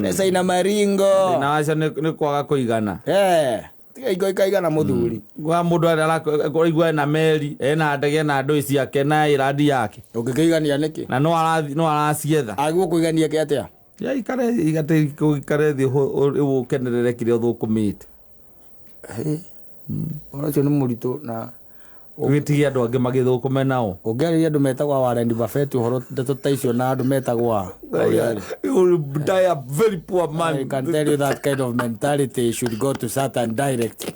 Pesa ina maringo. Thĩna wacio nĩ kwaga kũigana. Tiga ingo ikaigana mũthuri. Gwa mũndũ arĩa araigua ena meri, ena ndege na ndũĩ ciake na ĩrandi yake. Ũngĩkĩigania nĩkĩ? Na no aracietha. Agĩrĩirwo kũigania kĩ atĩa? Ya ikare igate ikare thĩ ũkenerere kĩrĩa ũthũkũmĩte. Ũhoro ũcio nĩ mũritũ na Wĩtige andũ angĩ magĩthũkũme nao. ũngĩarĩria andũ metagwo Warren Buffett ũhoro ndeto ta icio na andũ metagwo a You will die a very poor man. I can tell you that kind of mentality should go to Satan direct.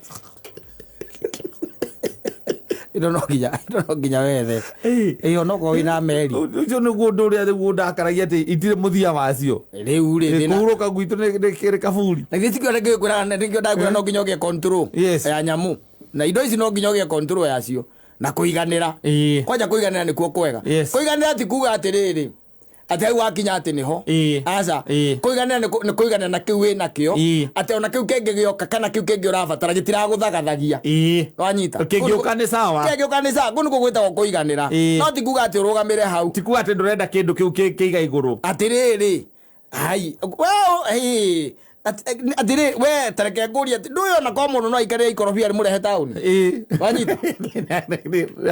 Ino no nginya wethe. Ĩyo no korwo wĩna meri. Ũcio nĩguo ũndũ ũrĩa nĩguo ndakaragia atĩ itirĩ mũthia wacio. Rĩu rĩ thĩna. Kũhurũka gwitũ nĩ kaburi. Na githĩ tikĩo nĩngĩkwĩraga nĩkĩo ndakwĩra no nginya ũgĩe control Yes. ya nyamũ. Na indo ici no nginya ũgĩe control yacio na kũiganĩra. Ĩĩ. Kwanja kũiganĩra nĩkuo kwega. Yes. Kũiganĩra ti kuga atĩrĩrĩ atĩ hau wakinya atĩ nĩho. Ĩĩ. Aca. Ĩĩ. Kũiganĩra nĩ kũiganĩra na kĩu wĩnakĩo. Ĩĩ. Atĩ ona kĩu kĩngĩ gĩoka kana kĩu kĩngĩ ũrabatara gĩtiragũthagathagia. Ĩĩ. Wanyita. Kĩngĩũka nĩ sawa. Kĩngĩũka nĩ sawa. Kũu nĩkuo gwĩtagwo kũiganĩra. Ĩĩ. No ti kuga atĩ ũrũgamĩre hau. Ti kuga atĩ ndũrenda kĩndũ kĩu kĩiga igũrũ. Atĩrĩrĩ. Hai. We atĩrĩ we tareke ngũrie atĩ ndũĩ ona korwo mũndũ no aikarĩre ikorobia rĩmũrehe taũni. Ĩĩ. Wanyita.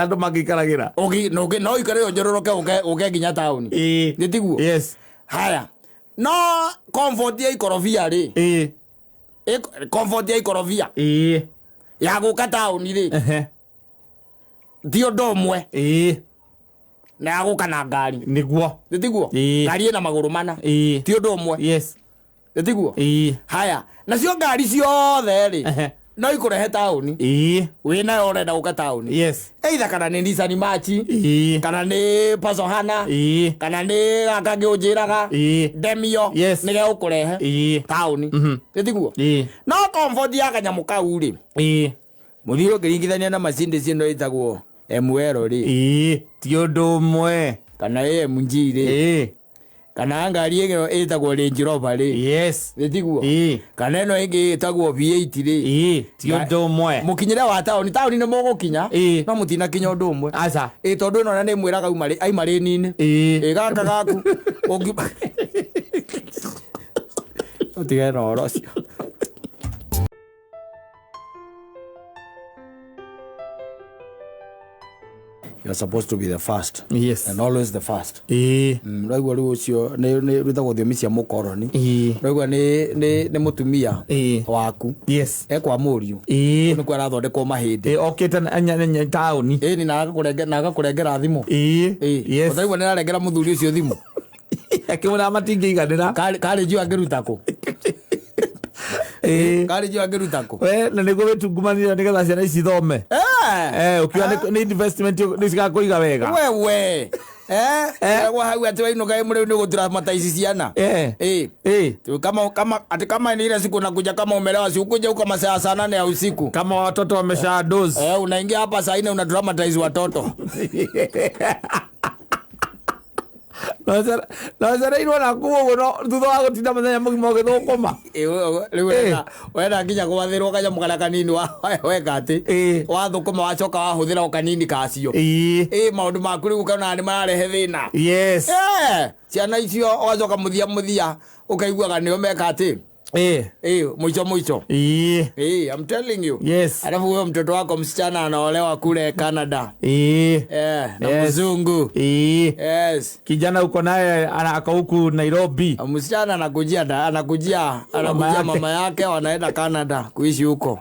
Andũ mangĩikaragĩra. No ũikarĩre ũnjororoke ũke nginya taũni. Ĩĩ. Nĩ tiguo? Yes. Haya. No comfort ya ikorobia rĩ. Ĩĩ. Comfort ya ikorobia. Ĩĩ. Ya gũka taũni rĩ. Ehe. Ti ũndũ ũmwe. Ĩĩ. Na ya gũka na ngari. Nĩguo. Nĩ tiguo? Ĩĩ. Ngari ĩna magũrũ mana. Ĩĩ. Ti ũndũ ũmwe. Yes. Nĩ tiguo? Ĩĩ. Haya. Nacio ngari ciothe rĩ. Ehe. No ikũrehe taũni. Ĩĩ. Wĩnayo ũrenda gũka taũni. Yes. Either kana nĩ Nissan March. Ĩĩ. Kana nĩ Pasohana. Ĩĩ. Kana nĩ gaka ngĩũnjĩraga. Ĩĩ. Demio. Yes. Nĩ gegũkũrehe. Ĩĩ. Taũni. Nĩ tiguo? Ĩĩ. No comfort ya kanyamũ kau rĩ. Ĩĩ. Mũthii ũkĩringithania na Mercedes ĩno ĩtagwo ML rĩ. Ĩĩ. Ti ũndũ ũmwe. Kana AMG rĩ. Ĩĩ. Kana ngari ĩyo ĩtagwo Range Rover rĩ. Yes. Nĩ tiguo? Ĩĩ. Kana ĩno ĩngĩ ĩtagwo V8 rĩ. Ĩĩ. Ti ũndũ ũmwe. Mũkinyĩre wa taũni, taũni nĩ mũgũkinya. Ĩĩ. No mũtinakinya ũndũ ũmwe. Aca. Ĩĩ tondũ ĩno ona nĩ ĩmwĩraga aima rĩni-inĩ. Ĩĩ. Ĩĩ gaka gaku. Ũtigane na ũhoro ũcio. You are supposed to be the first. Yes. And always the first. Ĩĩ. Ũraigua rĩu ũcio nĩ rwĩtagwo thiomi cia mũkoroni. Ĩĩ. Ũraigua nĩ mũtumia Ĩĩ. waku. Yes. Ekwa mũriũ. Ĩĩ. Nĩkuo arathondekwo mahĩndĩ. Ĩĩ okĩte taũni. Ĩĩ na agakũrengera thimũ. Ĩĩ. Ĩĩ. Yes. Ũtaigua nĩ ararengera mũthuri ũcio thimũ. Akĩmwĩra matingĩiganĩra. Karĩnjũ angĩruta kũ? Ĩĩ. Karĩnjũ angĩruta kũ? We na nĩguo wĩtungumanire nĩgetha ciana ici ithome. Ũkiuga nĩ investment nĩ cigakũiga wega. Wewe. Kwa hau atĩ wainũka ĩ mũrĩu nĩ gũtura mata ici ciana. Ĩĩ. Ĩĩ. Kama ati kama ni ile siku nakuja kama umelewa, si ukuje huko masaa saa 8 ya usiku. Kama watoto wamesha doze. Unaingia hapa saa 4 unadramatize watoto. Nocereirwo na kuu ũguo no thutha wa gũtinda mũthenya mũgima ũgĩthũkũma. Rĩu wenda nginya gwathĩrwo kanyamũ karĩa kanini weka atĩ wathũkũma wacoka wahũthĩra o kanini kacio. Ĩ maũndũ maku rĩu ũkona nĩ mararehe thĩna. Ciana icio ũgacoka mũthia mũthia ũkaiguaga nĩo meka atĩ mũico mũico. I'm telling you. Alafu huyo mtoto wako msichana anaolewa kule Canada. Na mzungu. Yes. Kijana uko naye ako huku Nairobi. Msichana anakujia anakujia anakujia mama yake wanaenda Canada kuishi huko.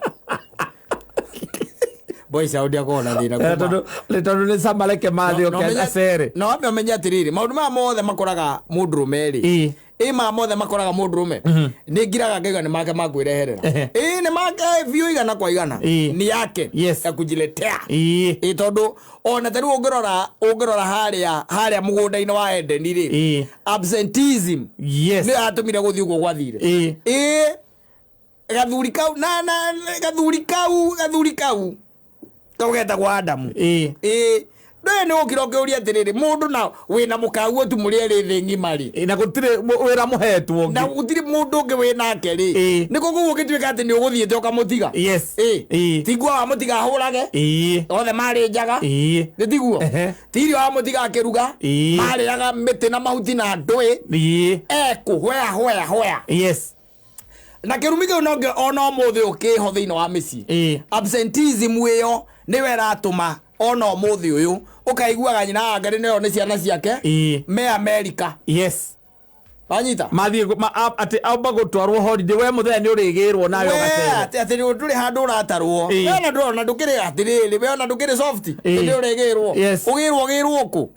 Boy Saudi ako na thina kuma. Tondu ni samaleke mathi oke acere. No wambe umenye atiriri maundu maya mothe makoraga mundurume ri. Ĩ maya mothe makoraga mundurume. Nĩ ngiraga ngaiga nĩ make makwĩreherera. Ĩ nĩ make biũ igana kwa igana. Ni yake ya kujiletea. Ĩ tondu ona ta rĩu ũngĩrora harĩa mũgũnda-inĩ wa Eden rĩ. Absenteeism. Nĩ yatũmire gũthiĩ ũguo gwathire. Ĩ gathuri kau na gathuri kau kau getagwo Adamu. Ĩ ndũĩ nĩ ũkira ũkĩũria atĩrĩrĩ mũndũ na wĩna mũkaguo tu mũrĩ erĩ thĩ ng'ima rĩ. Na gũtirĩ wĩra mũhetwo ũngĩ. Na gũtirĩ mũndũ ũngĩ wĩ nake rĩ. Nĩ koguo ũgĩtuĩka atĩ nĩ ũgũthiĩte ũkamũtiga. Tiguo wamũtiga ahũrage. Othe marĩ njaga. Nĩ tiguo. Ti irio wamũtiga akĩruga. Marĩaga mĩtĩ na mahuti na ndũĩ. Ekũ hoya hoya hoya. Na kĩrumi kĩu no ona ũmũthĩ ũkĩho thĩinĩ wa mĩciĩ. Absenteeism ĩyo nĩyo ĩratũma ona ũmũthĩ ũyũ ũkaiguaga nyina wa Ngarĩ nĩyo nĩ ciana ciake me America. Wanyita? Mathiĩ atĩ amba gũtwarwo holiday we mũthenya nĩ ũrĩgĩrwo nawe ũgacere. Atĩ ndũrĩ handũ ũratarwo. We ona ndũrona ndũkĩrĩ atĩrĩrĩ we ona ndũkĩrĩ soft. Nĩ ũrĩgĩrwo. Ũgĩrwo ũgĩrwo kũ?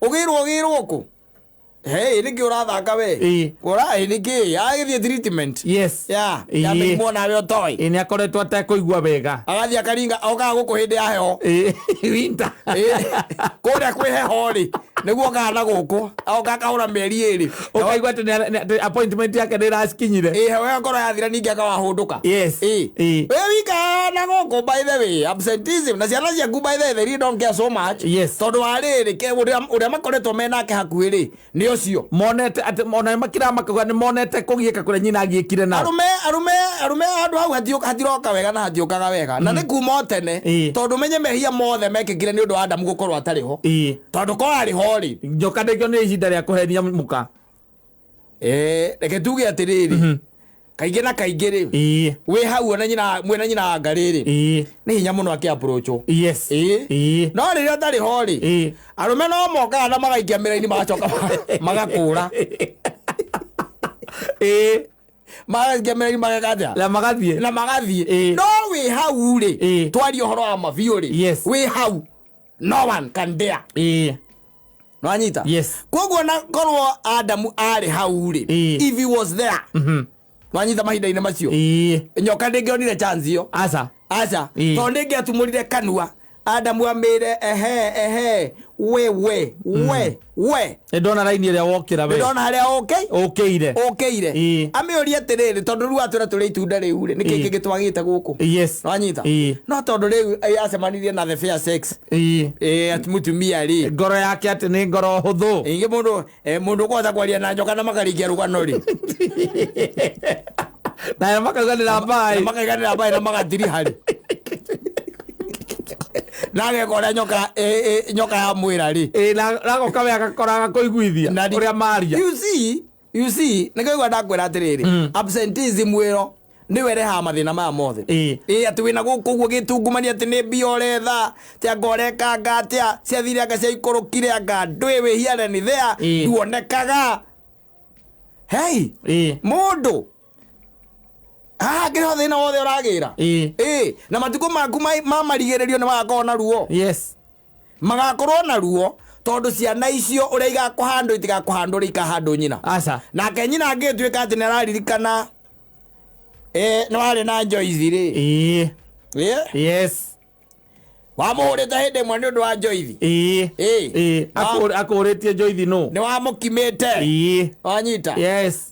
Ũgĩrwo ũgĩrwo kũ? Hey, nĩkĩ ũrathaka we? Kũra nĩkĩ? Agĩthiĩ treatment. Ya, ya mĩrimũ nawe ũtoĩ. Nĩ akoretwo atekũigua wega. Agathiĩ akaringa okaga gũkũ hĩndĩ ya heho. Winter. Kũrĩa kwĩ heho rĩ, nĩguo okaga na gũkũ. Oka akahũra mĩeri ĩrĩ. Ũkaigua atĩ appointment yake nĩ ĩrakinyire. Heho ĩyo yathira ningĩ akawahũndũka. We wika na gũkũ by the way, absenteeism na ciana ciaku by the way, they really don't care so much. Tondũ wa rĩrĩ, ũrĩa makoretwo menake hakuhĩ rĩ, nĩ ũcio. Monete atĩ ona makira makauga nĩ monete kũgiĩka kũrĩa nyina agiĩkire nao. Arũme handũ hau hatiroka wega na hatiũkaga wega. Na nĩ kuma o tene tondũ menye mehia mothe mekĩkire nĩ ũndũ wa Adamu gũkorwo atarĩ ho. Tondũ korwo arĩ ho rĩ, njoka ndĩkĩo nĩ ihinda rĩa kũhenia mũka. Reke tuge atĩrĩrĩ, kaingĩ na kaingĩ rĩ, wĩ hau ona nyina mwena nyina wa Ngarĩ rĩ, nĩ hinya mũno akĩ-approach. No rĩrĩa ũtarĩ ho rĩ, arũme no mokaga na magaikia mĩraini magacoka magakũra. Magaikia mĩraini mageka atĩa? Na magathiĩ. Na magathiĩ. No wĩ hau rĩ, twarie ũhoro wa mabiũ rĩ, wĩ hau no one can dare. Nwanyita? Koguo na korwo Adamu arĩ hau rĩ, if he was there, nwanyita mahinda-inĩ macio, nyoka ndĩngĩonire chance ĩyo. Aca. Aca. Tondũ ndĩngĩatumũrire kanua Adamu amĩre ehe ehe we we we we. Nĩndona raini ĩrĩa wokĩra we. Nĩndona harĩa ũkĩire. Ũkĩire. Amĩũrie atĩrĩrĩ tondũ rĩu atwĩra tũrĩ itunda rĩu rĩ, nĩkĩ kĩngĩ twagĩte gũkũ? Nwanyita? No tondũ rĩu acemanirie na the fair sex. Atĩ mũtumia rĩ. Ngoro yake atĩ nĩ ngoro hũthũ. Ingĩ mũndũ ũkũhota kwaria na njoka na makarikia rũgano rĩ. Na makaiganĩra mbaĩ. Na makaiganĩra mbaĩ na magatiri harĩ. Na ageka ũrĩa nyoka ya mwĩra rĩ. Na agoka we agakora agakũiguithia ũrĩa maria. You see, nĩkĩo ndakwĩra atĩrĩrĩ, absenteeism ĩyo nĩwe ĩrehaga mathĩna maya mothe. Atĩ wĩna gũkũ ũguo gĩtungumania atĩ nĩ mbia ũretha, atĩ anga ũrekanga atĩa, ciathire anga ciaikũrũkire anga ndũĩ wĩhiare nĩ there, nduonekaga. Hey, mũndũ haha kĩrĩ ho thĩna wothe ũragĩra. Na matukũ maku ma marigĩrĩrio nĩ magakorwo na ruo. Magakorwo na ruo tondũ ciana icio ũrĩa igakũhandwo itigakũhandwo ũrĩa ikahandwo nyina. Aca. Nake nyina angĩtuĩka atĩ nĩ araririkana nĩ warĩ na Joyce rĩ. Wamũhũrĩte hĩndĩ ĩmwe nĩ ũndũ wa Joyce. Akũhũrĩtie Joyce nũ? Nĩ wamũkimĩte. Wanyita?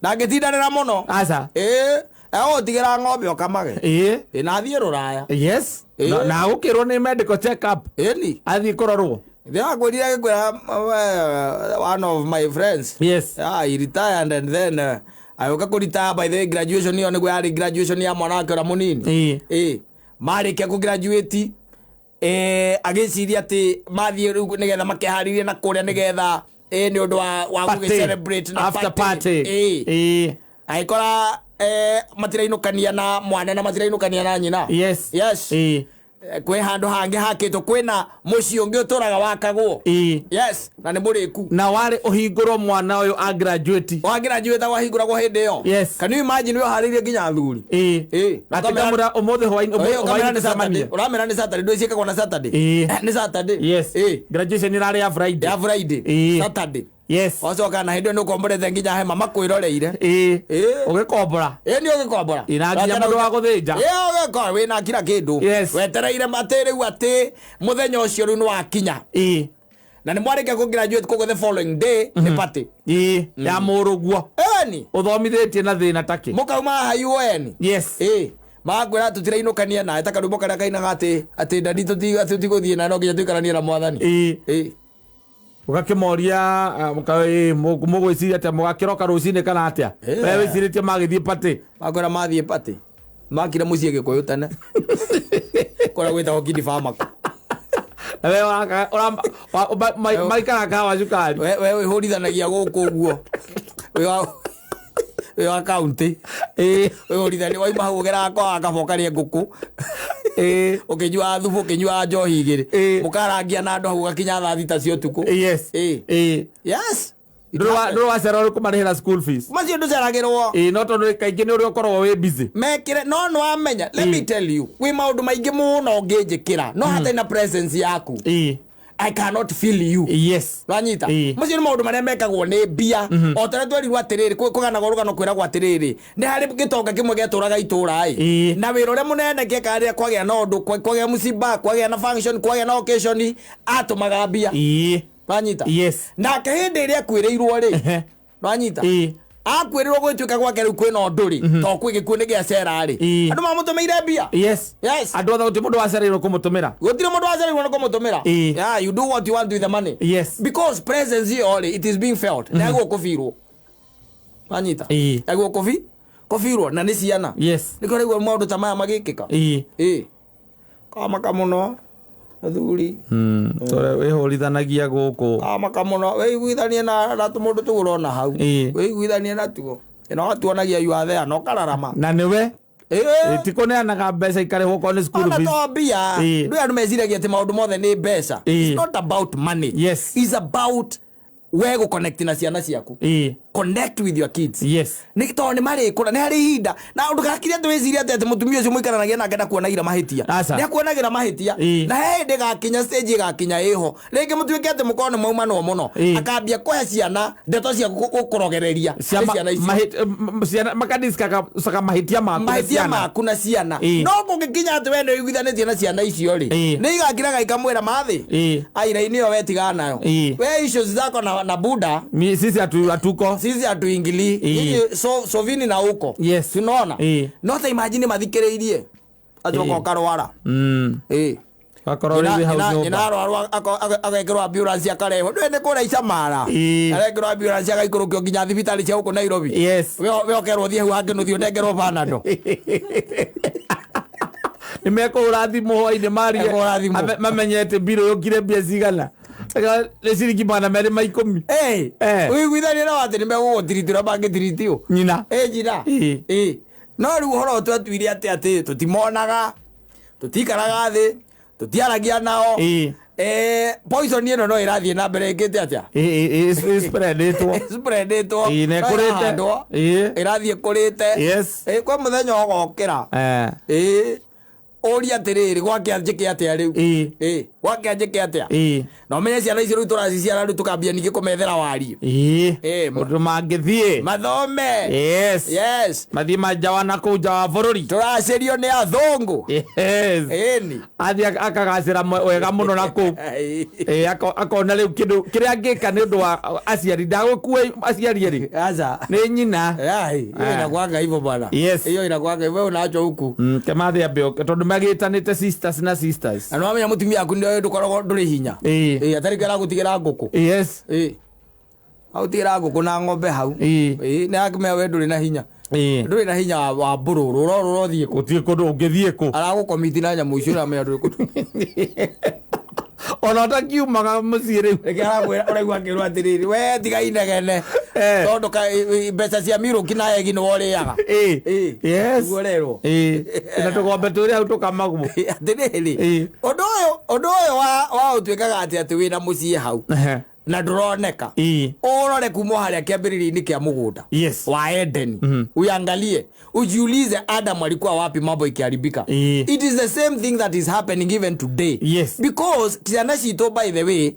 Ndangĩtindanĩra mũno. Aca. Agũtigĩra ng'ombe ũkamage. Na athiĩ rũraya. Na agũkĩrwo nĩ medical check up. Ĩni. Athiĩ kũrorwo. Ndĩrakwĩrire ngĩkwĩra one of my friends. Yes. Ah, he retired and then agĩũka kũritaya. By the way, graduation ĩyo nĩguo yarĩ graduation ya mwana wake ũrĩa mũnini. Ĩ marĩkia kũ graduate, agĩciria atĩ mathiĩ rĩu nĩgetha makeharĩrie na kũrĩa nĩgetha nĩ ũndũ wa Party. gũgĩ-celebrate na After party. Ĩ. Agĩkora matirainũkania na mwana na matirainũkania na nyina. Yes. Yes. Kwĩ handũ hangĩ hakĩtwo, kwĩna mũciĩ ũngĩ ũtũraga wakagwo. Yes, na nĩ mũrĩku. Na warĩ ũhingũrwo mwana ũyũ a graduate. Wa graduate wahingũragwo hĩndĩ ĩyo. Yes. Can you imagine wĩharĩirie nginya athuri? Atĩ ngamũra ũmũthĩ hwaĩ-inĩ. Ũkamera Hwaĩ-inĩ nĩ Saturday. tũcemanie. Ũramera nĩ Saturday, ndũĩ ciĩkagwo na Saturday. Nĩ Saturday. Yes. Graduation ĩrarĩ ya Friday. Ya Friday. Saturday. Yes. Wacoka na hĩndĩ ĩyo nĩ ũkomborete nginya hema makwĩroreire. Ũgĩkombora. Ĩ, nĩ ũgĩkombora. Ĩ, na nginya mũndũ wa gũthĩnja. Ĩ, ũgĩkombora wĩna kila kĩndũ. Wetereire atĩ rĩu atĩ mũthenya ũcio rĩu nĩ wakinya. Na nĩ mwarĩkia kũ graduate, koguo the following day nĩ party. Ya mũrũguo. Ĩni. Ũthomithĩtie na thĩna takĩ. Mũkauma haha UN. Yes. Ĩ, magakwĩra tũtirainũkania nawe, ta karwĩmbo karĩa kainaga atĩ ndadi tũtigũthiĩ nawe, no nginya tũikaranie na mwathani. Ũgakĩmoria mũgwĩciria atĩa, mũgakĩroka rũcinĩ kana atĩa? We wĩcirĩtie magĩthiĩ party. Makwĩra mathiĩ party, makire mũciĩ gĩkũyũ tene kũrĩa gwĩtagwo Kidi Famako. Na we maikara kawa cukari. We wĩhũrithanagia gũkũ ũguo wĩ wa kaunti. Wĩhũrithania wauma hau ũgeraga kwa kaba ũkarĩe ngũkũ, ũkĩnyuaga thubu, ũkĩnyuaga njohi igĩrĩ. Mũkarangia na andũ hau ũgakinya thaa 6 cia ũtukũ. Yes. Ndũrĩ wacera ũrĩ kũmarĩhĩra school fees. Macio ndũceragĩrwo. Ĩ, no tondũ kaingĩ nĩ ũrĩa ũkoragwo wĩ busy. Mekire no nĩ wamenya, let me tell you, kwĩ maũndũ maingĩ mũno ũngĩnjĩkĩra no hatarĩ na presence yaku, I cannot feel you. Wanyita? Macio nĩ maũndũ marĩa mekagwo nĩ mbia, o ta ũrĩa twerirwo atĩrĩrĩ, kũganagwo rũgano kwĩragwo atĩrĩrĩ, nĩ harĩ gĩtonga kĩmwe gĩatũraga itũra ĩ. Na wĩra ũrĩa mũnene gĩekaga rĩrĩa kwagĩa na ũndũ, kwagĩa mũciba, kwagĩa na function, kwagĩa na occasion, atũmaga mbia. Wanyita? Yes. Nake hĩndĩ ĩrĩa akuĩrĩirwo rĩ, wanyita, akwĩrĩrwo gwĩtuĩka gwake rĩu kwĩna ũndũ rĩ, to kwĩ gĩkuũ nĩ gĩa cera rĩ, andũ mamũtũmĩire mbia. Yes. Yes. Andũ othe gũtirĩ mũndũ wacereirwo kũmũtũmĩra. Gũtirĩ mũndũ wacereirwo nĩ kũmũtũmĩra. Yeah, you do what you want with the money. Because presence ĩyo rĩ, it is being felt na ĩguo kũbirwo, wanyita? Ĩguo kũbirwo na nĩ ciana. Nĩkĩo rĩu maũndũ ta maya magĩkĩka. Ĩ, kamaka mũno mũthuri. Tũrĩa wĩhũrithanagia gũkũ. Kamaka mũno, wĩiguithanie na tũmũndũ tũu ũrona hau. Wĩiguithanie natuo ĩno watuonagia you are there na ũkararama. Na nĩwe ti kũneanaga mbeca ikarĩhwo okorwo nĩ school Ona fees. to mbia. Ndũĩ andũ meciragia atĩ maũndũ mothe nĩ mbeca. It's not about money. It's about we gũconnect na ciana ciaku. Connect with your kids. Nĩ tondũ nĩ marĩkũra, nĩ harĩ ihinda na ndũgakire atĩ wĩcirie atĩ mũtumia ũcio mũikaranagia nake ndakuonagĩra mahĩtia. Nĩ akuonagĩra mahĩtia. Na he hĩndĩ gakinya stage ĩgakinya ĩho rĩngĩ mũtuĩke atĩ mũkorwo nĩ maumanwo mũno, akambia kũhe ciana ndeto cia gũkũrogereria Cia nĩ ciana icio. Ciana makadiskaga mahĩtia maku na Mahĩtia ciana. maku na ciana. No kũngĩkinya atĩ we nĩ ũiguithanĩtie na ciana icio rĩ, nĩ igakiraga ikamwĩra mathĩ aira-inĩ ĩyo we tigana nayo. We issues zako na buda. Sisi hatuko. Sisi hatuingilii. Nyinyi sovini na huko. Tunaona. No ta imagine mathikĩrĩirie acoka ũkarwara. Wakorwo rĩu wĩ hau Nyina nyũmba. arwarwo agekĩrwo ambulance akarehwo, ndũĩ nĩ kũrĩa icamara. Arekĩrwo ambulance agaikũrũkio nginya thibitarĩ cia gũkũ Nairobi. We ũkerwo ũthiĩ hau hangĩ nũthiĩ ũnengerwo Panadol. Nĩ mekũhũra thimũ hwainĩ marie. Mekũhũra thimũ. Mamenye atĩ mbirũ yũkire mbia cigana. Nĩ ciringi 210. Ũiguithanie nao atĩ nĩ megũgũtiritĩra mangĩtiritio. Nyina. Ĩ, njira. Ĩ, no rĩu ũhoro ũyũ twatuire atĩ tũtimonaga, tũtikaraga thĩ, tũtiaragia nao. Poison ĩno no ĩrathiĩ na mbere ĩkĩte atĩa? Spreadĩtwo. Spreadĩtwo. Na No ĩkũrĩte. ĩrahandwo. Ĩrathiĩ ĩkũrĩte. Ĩ, kwĩ mũthenya ũgokĩra ĩ ũrie atĩrĩrĩ, gwakĩa njĩke atĩa rĩu? Ĩ, gwakĩa njĩke atĩa? Na ũmenye ciana icio rĩu tũraciciara rĩu tũkambia ningĩ kũmethera wariĩ. Ũndũ mangĩthiĩ. Mathome. Yes. Mathiĩ manjawa na kũu nja wa bũrũri. Tũracĩrio nĩ athũngũ. Ĩni. Athiĩ akagacĩra wega mũno na kũu. Akona rĩu kĩndũ kĩrĩa angĩka nĩ ũndũ wa aciari, ndagũkua aciari erĩ Aca. nĩ nyina. Ai, hiyo inakuanga hivyo bwana. Yes. Hiyo inakuanga hivyo, wewe unaacho huku. Kemathi ambe oke tondũ magĩtanĩte sisters na sisters. Na nĩwamenya mũtumia waku nĩ Nĩkĩo ndũkoragwo ndũrĩ hinya. Ĩĩ. Ĩĩ, atarĩ kĩo aragũtigĩra ngũkũ. Yes. Ĩĩ. Agũtigĩra ngũkũ na ng'ombe hau. Ĩĩ. Ĩĩ, nĩ akĩmenya we ndũrĩ na hinya. Ĩĩ. Ndũrĩ na hinya wa mbũrũrũ, ũrorũra ũthiĩ kũ. Gũtirĩ kũndũ ũngĩthiĩ kũ. Aragũkomiti na nyamũ icio ũramenya ndũrĩ kũndũ. Ona ũtakiumaga mũciĩ rĩu. Reke arakwĩra ũraigua akĩrwo atĩrĩrĩ, we tiga inegene. Eh. Tondũ mbeca cia mĩrũki na egi nĩwe ũrĩaga. Ĩĩ. Ĩĩ. Yes. Nĩguo ũrerwo. Ĩĩ. Na tũgombe tũrĩa hau tũkamagwo. Atĩrĩrĩ, Ĩĩ. ũndũ ũyũ wa ũtuĩkaga atĩ wĩna mũciĩ hau Ehe. na ndũroneka. Ĩĩ. Ũrore kuma harĩa kĩambĩrĩria-inĩ kĩa mũgũnda Yes. wa Edeni. Uangalie, ujiulize Adam alikuwa wapi mambo ikiharibika. Ĩĩ. It is the same thing that is happening even today. Yes. Because ciana citũ by the way,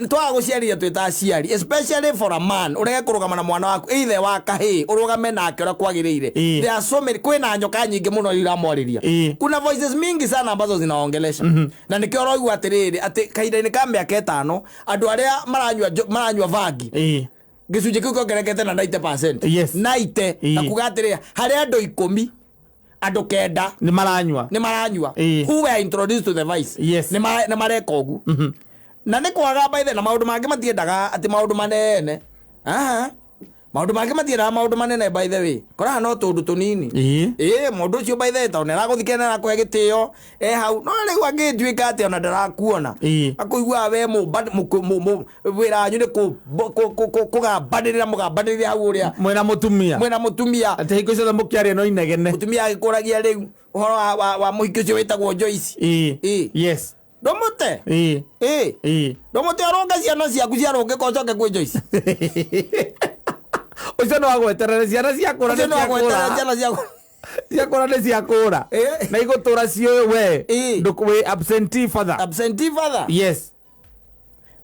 twaga gũciarithia twĩ ta aciari, especially for a man, ũrege kũrũgama na mwana waku either wa kahĩĩ ũrũgame nake ũrĩa kwagĩrĩire. Ĩĩ. There are so many, kwĩna nyoka nyingĩ mũno iramwarĩria. Ĩĩ. Kuna voices mingi sana ambazo zinaongelesha. Na nĩkĩo ũroigua atĩrĩrĩ atĩ kahinda-inĩ ka mĩaka ĩtano andũ arĩa maranyua vangi Ĩĩ. gĩcunjĩ kĩu kĩongererekete na 90%. Yes. 90 Ĩĩ. na kuga atĩrĩrĩ harĩ andũ 10 andũ 9 Nĩ maranyua. nĩ maranyua Ĩĩ. who were introduced to the vice. Yes. Nĩ mareka ũguo na nĩ kwaga by the na maũndũ mangĩ matiendaga atĩ maũndũ manene. Aha. Maũndũ mangĩ matiendaga maũndũ manene by the way, koraga no tũndũ tũnini. Ĩĩ. Ĩĩ, mũndũ ũcio by the way tondũ nĩaragũthikĩrĩria na arakũhe gĩtĩo e hau, no rĩu angĩtuĩka atĩ ona ndarakuona Ĩĩ. akũiguaga we wĩra wanyu nĩ kũgambanĩrĩra mũgambanĩrĩra hau ũrĩa Mwĩna mũtumia. mwĩna mũtumia. Atĩ hingo ciothe mũkĩaria no inegene. Mũtumia agĩkũragia rĩu ũhoro wa mũhiki ũcio wĩtagwo Joyce. Ĩĩ. Ĩĩ. Yes. Ndũmũte. Ĩĩ. Ĩĩ. Ĩĩ. Ndũmũte ũrũnge ciana ciaku ciarũngĩka ũcoke kwĩ Joyce. Ũcio no agweterere ciana ciakũra Ũcio nĩ no agweterera ciakũra. ciana ciaku. Ciakũra nĩ ciakũra. Ĩĩ. Na igũtũra ciũĩ we. Ĩĩ. Wĩ absentee father. Absentee father. Yes.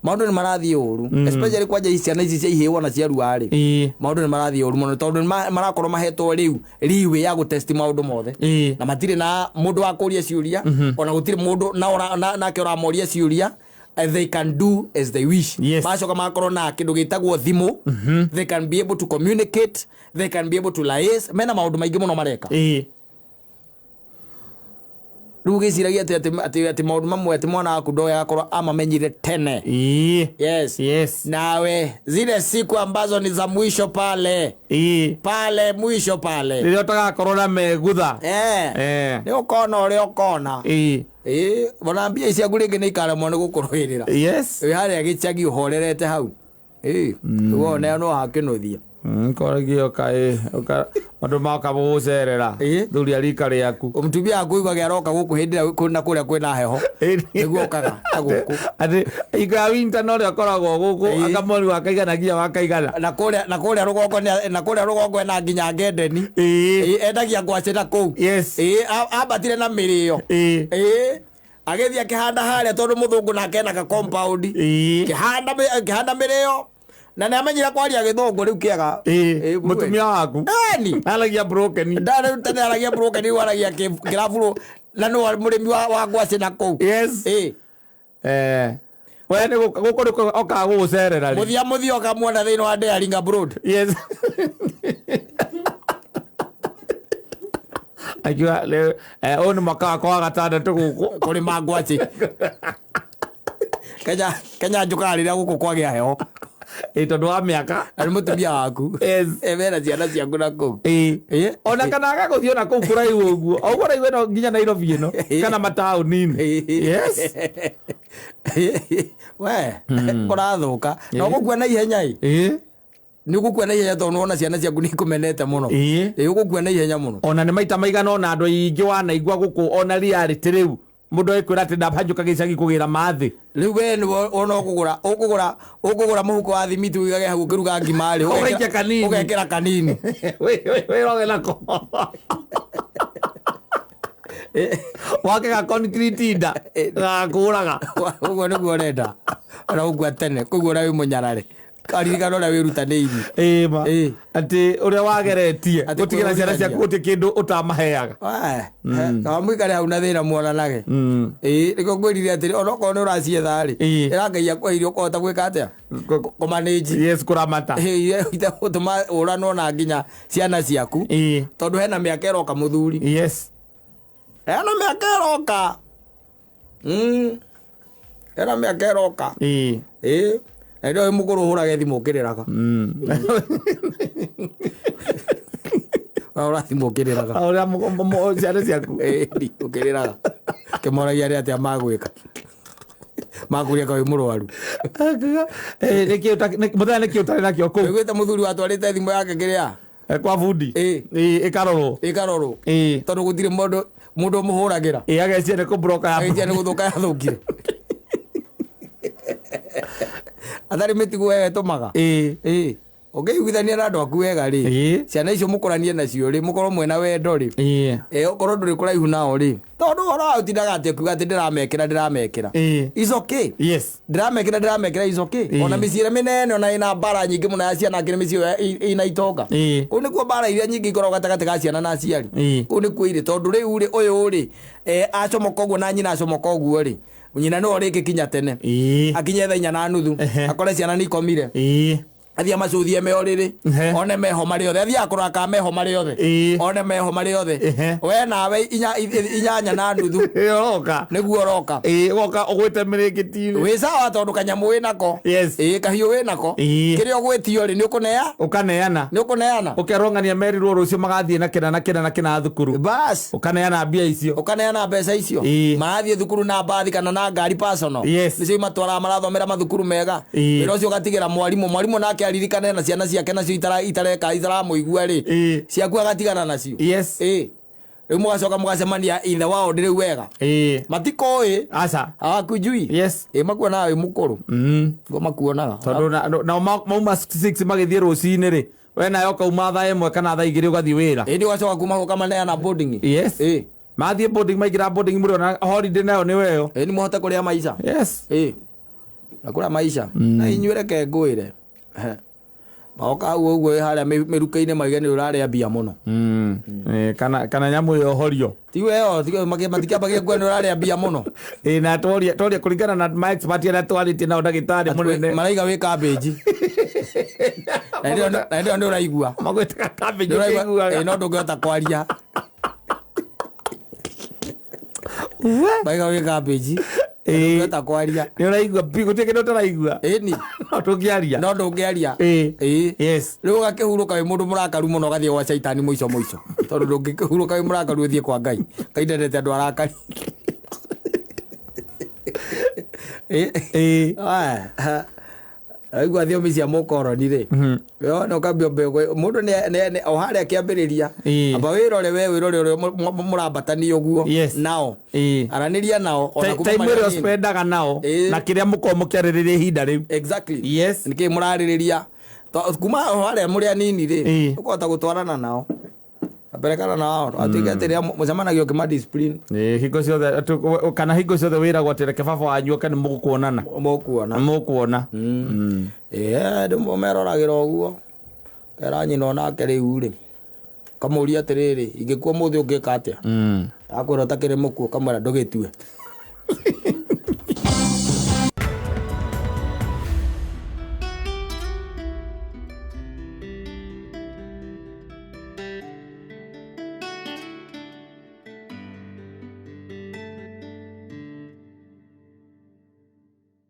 Maũndũ nĩ marathiĩ ũru, especially kwanja ciana ici cia ihĩĩ wona ciarua rĩ, Ĩĩ. maũndũ nĩ marathiĩ ũru mũno tondũ nĩ marakorwo mahetwo rĩu leeway ya gũtesti maũndũ mothe. Ĩĩ. Na matirĩ na mũndũ wa kũria ciũria, ona gũtirĩ mũndũ nake ũramoria ciũria. They can do as they wish. Yes. Macoka magakorwo na kĩndũ gĩtagwo thimũ. They can be able to communicate, they can be able to liaise, mena maũndũ maingĩ mũno mareka. Ĩĩ. Rĩu gĩciragia atĩ maũndũ mamwe atĩ mwana waku ndoĩ agakorwo amamenyire tene. Ĩĩ. Yes. Yes. Nawe zile siku ambazo ni za mwisho pale Ĩĩ. pale mwisho pale Rĩrĩa ũtagakorwo na megutha. Eh. Eh. Nĩ ũkona ũrĩa ũkona. Ĩĩ. Ĩĩ, ona mbia ici ciaku rĩngĩ nĩ ikaremwo nĩ gũkũrũĩrĩra. Yes. Wĩ harĩa gĩcagi ũhorerete hau. Ĩĩ, wone no hakĩnũthia. Koragio kaĩ andũ moka gũgũcerera. Ĩĩ. Thuri a rika rĩaku. Mũtumia akuiguaga aroka gũkũ hĩndĩ ĩrĩa na kũrĩa kwĩna heho. Nĩguo okaga na gũkũ. Atĩ hingo ya winter no rĩo akoragwo gũkũ Ĩĩ. akamori wa kaigana nginya wa kaigana. Na kũrĩa na kũrĩa rũgongo na kũrĩa rũgongo ena nginya ngendeni. Ĩĩ. Ĩĩ, endagia ngwacĩ na kũu. Yes. Ĩĩ, ambatire na mĩrĩo. Ĩĩ. Ĩĩ, agĩthiĩ akĩhanda harĩa tondũ mũthũngũ nake ena ka compound. Ĩĩ. Kĩhanda mĩrĩo na nĩ amenyire kwaria gĩthũngũ rĩu kĩega. Ĩĩ. Mũtumia waku. Eni. Aragia broken. Ndarĩ tene aragia broken rĩu aragia kĩraburo na nĩwe mũrĩmi wa ngwacĩ na kũu. Yes. Ĩĩ. Eh. We nĩ gũkũ nĩkuo okaga gũgũcerera rĩ. Mũthia mũthia ũkamuona thĩinĩ wa Daring Abroad. Yes. Akiuga rĩu, ũyũ nĩ mwaka wakwa wa gatandatũ gũkũ. Kũrĩma ngwacĩ. Kenya njũkaga rĩrĩa gũkũ kwagĩa heho. Ĩĩ tondũ wa mĩaka. Na nĩ mũtumia waku. Yes. Ĩ, mena ciana ciaku na kũu. Ĩĩ. Ĩĩ. Ona kana agagũthiĩ ona kũu kũraihu ũguo. O ũguo ũraigua ĩno nginya Nairobi ĩno kana mataũni-inĩ. Yes. We, kũrathũka. Na ũgũkua na ihenya ĩ. Ĩĩ. Nĩ ũgũkua na ihenya tondũ nĩwona ciana ciaku nĩ ikũmenete mũno. Ĩĩ. Ĩĩ, ũgũkua na ihenya mũno. Ona nĩ maita maigana ona andũ aingĩ wanaigua gũkũ ona reality rĩu mũndũ agĩkwĩra atĩ ndambanjũka gĩcagi kũgĩra mathĩ. Rĩu we nĩwe ona ũkũgũra mũhuko wa thimiti ũigage hau ũkĩruga ngima rĩ, Ũgaikia kanini. ũgekĩra kanini. Wĩroge nako. Wake ga concrete nda gakũraga. Ũguo nĩguo ũrenda. Ona gũkua tene, koguo ũrĩa wĩ mũnyarare. Karirikana ũrĩa wĩrutanĩirie. Ĩĩ ma. Ĩĩ. Atĩ ũrĩa wageretie Atĩ gũtigĩra ciana ciaku gũtirĩ kĩndũ ũtamaheaga. Kaba mũikare hau na thĩna muonanage. Ĩĩ, nĩkĩo ngwĩrire atĩrĩ onokorwo nĩ ũracietha rĩ, Ĩĩ. ĩra Ngai akũhe irio ũkahota gwĩka atĩa? Kũmanĩnji. Yes, kũramata. Ĩĩ, itegũtũma ũranwo na nginya ciana ciaku. Ĩĩ. Tondũ hena mĩaka ĩroka mũthuri. Yes. Hena mĩaka ĩroka. Hena mĩaka ĩroka. Ĩĩ. Ĩĩ. Na hĩndĩ ĩyo wĩ mũkũrũ ũhũrage thimũ ũkĩrĩraga. Ũrahũra thimũ ũkĩrĩraga. Ũrĩa ciana ciaku. Ĩĩ, ũkĩrĩraga. Kĩmoragia arĩa atĩa magwĩka. Makũria ka wĩ mũrwaru. Eh, nĩkĩ mũthenya nĩkĩ ũtarĩ nakĩo kũu? Wĩguĩte mũthuri watwarĩte thimũ yake kĩrĩa? Eh, kwa bundi. Ĩĩ. Ĩĩ, ĩkarorwo. Ĩkarorwo. Ĩĩ. Tondũ gũtirĩ mũndũ mũndũ ũmũhũragĩra. Ĩĩ, agecia nĩ kũbroka ya Agĩtia nĩ gũthũka yathũkire. Atarĩ mĩtugo we ĩtũmaga. Ĩĩ. Ĩĩ. Ũngĩiguithania na andũ aku wega rĩ, Ĩĩ. ciana icio mũkũranie nacio rĩ, mũkorwo mwĩna wendo rĩ, Ĩĩ. ĩ okorwo ndũrĩ kũraihu nao rĩ, tondũ ũhoro wa ũtindaga atĩ ũkiuga atĩ ndĩramekĩra ndĩramekĩra. Ĩĩ. It's okay. Yes. Ndĩramekĩra ndĩramekĩra is okay. Ĩĩ. Ona mĩciĩ ĩrĩa mĩnene ona ĩna mbara nyingĩ mũno ya ciana angĩ nĩ mĩciĩ ĩyo ĩna itonga. Ĩĩ. Kũu nĩkuo mbara iria nyingĩ ikoragwo gatagatĩ ga ciana na aciari. Ĩĩ. Kũu nĩkuo irĩ tondũ rĩu rĩ ũyũ rĩ acomoka ũguo na nyina acomoka ũguo rĩ, nyina nĩwe ũrĩgĩkinya tene. Ĩĩ. Akinye thaa 4:30 Ehe. akore ciana nĩ ikomire. Ĩĩ. Athiĩ amacuthie me ũrĩrĩ Ehe. one meho marĩ othe athiĩ akũrora kana meho marĩ othe Ĩĩ. one meho marĩ othe Ehe. we nawe 8:30 Ĩĩ, ũroka. nĩguo ũroka. Ĩĩ, ũgoka ũgwĩte mĩrĩngĩti-inĩ. Wĩ sawa tondũ kanyamũ wĩ nako. Yes. Ĩĩ, kahiũ wĩ nako. Ĩĩ. Kĩrĩa ũgwĩtio rĩ nĩ ũkũnea Ũkaneana. nĩ ũkũneana. Ũkerwo ng'ania merirwo rũciũ magathiĩ na kĩna na kĩna na kĩna thukuru. Bas. Ũkaneana mbia icio. Ũkaneana mbeca icio. Ĩĩ. Marathiĩ thukuru na mbathi kana na ngari personal. Yes. Nĩcio imatwaraga marathomera mathukuru mega. Ĩĩ. Wĩra ũcio ũgatigĩra mwarimũ. Mwarimũ nake aririkane na ciana ciake nacio itareka itaramũigua rĩ. Ĩĩ. Ciaku agatigana nacio. Yes. Ĩĩ. Rĩu mũgacoka mũgacemania in the world rĩu wega. Ĩĩ. Matikoĩ. Aca. Hawakujui. Yes. Ĩĩ, makuonaga wĩ mũkũrũ. Nĩguo makuonaga. Tondũ nao mauma 6 magĩthiĩ rũcinĩ rĩ, we nawe ũkauma thaa 1 kana thaa 2 ũgathiĩ wĩra. Ĩndĩ ũgacoka kuma ũkamaneana boarding. Yes. Ĩĩ. Mathiĩ boarding maingĩra boarding mũrĩ ona holiday nayo nĩ weyo. Ĩĩ, nĩ mũhote kũrĩa maica. Yes. Ĩĩ. Na kũrĩa maica. Na inyuĩ reke ngwĩre. Magoka hau ũguo wĩ harĩa mĩruke-inĩ mauge nĩ ũrarĩa mbia mũno. Ĩĩ, kana nyamũ ĩyo horio. Ti we ĩyo, matikĩambagia kuga nĩ ũrarĩa mbia mũno. Ĩĩ, na tworia kũringana na ma expert arĩa twarĩtie nao ndagĩtarĩ mũnene. Maraiga wĩ cabbage. Na hĩndĩ ĩyo nĩ ũraigua. Magwĩtaga cabbage Nĩ ũraigua, ũkĩiguaga. ĩĩ, no ndũngĩhota kwaria. We. Maraiga wĩ cabbage. Ĩĩ. Ndũngĩhota kwaria. Nĩ ũraigua pi gũtirĩ kĩndũ ũtaraigua. Ĩni. No tũngĩaria. No ndũngĩaria. Ĩĩ. Ĩĩ. Yes. Rĩu ũgakĩhurũka wĩ mũndũ mũrakaru mũno ũgathiĩ gwa caitani mũico mũico. Tondũ ndũngĩkĩhurũka wĩ mũrakaru ũthiĩ kwa Ngai. Ngai ndendete andũ arakari. Ĩĩ. Ĩĩ. Aya. Aigua thiomi cia mũkoroni rĩ. Wona ũkambia mũndũ o harĩa akĩambĩrĩria. Ĩĩ. Amba wĩrore we wĩrore ũrĩa mũrambatania ũguo Yes. nao. Ĩĩ. Aranĩria nao ona kuma Time marĩ ĩrĩa anini. ũspendaga nao Ĩĩ. na kĩrĩa mũkoragwo mũkĩarĩrĩria ihinda rĩu. Exactly. Yes. Nĩkĩ mũrarĩrĩria. Kuma o harĩa mũrĩ anini rĩ, Ĩĩ. ũkũhota gũtwarana nao. Aperekana nao. Atuĩke atĩ rĩrĩa mũcemanagia ũkĩma discipline. Ĩĩ, hingo ciothe kana hingo ciothe wĩragwo atĩ reke baba wanyu oke nĩ mũgũkuonana. Mũkuona. Nĩ mũkuona. Ĩĩ, ndĩmeroragĩra ũguo. Kera nyina onake rĩu rĩ. Kamũria atĩrĩrĩ, ingĩkua mũthĩ ũngĩka atĩa? Akwĩra ũtakĩrĩ mũkuũ, kamwĩra ndũgĩtue.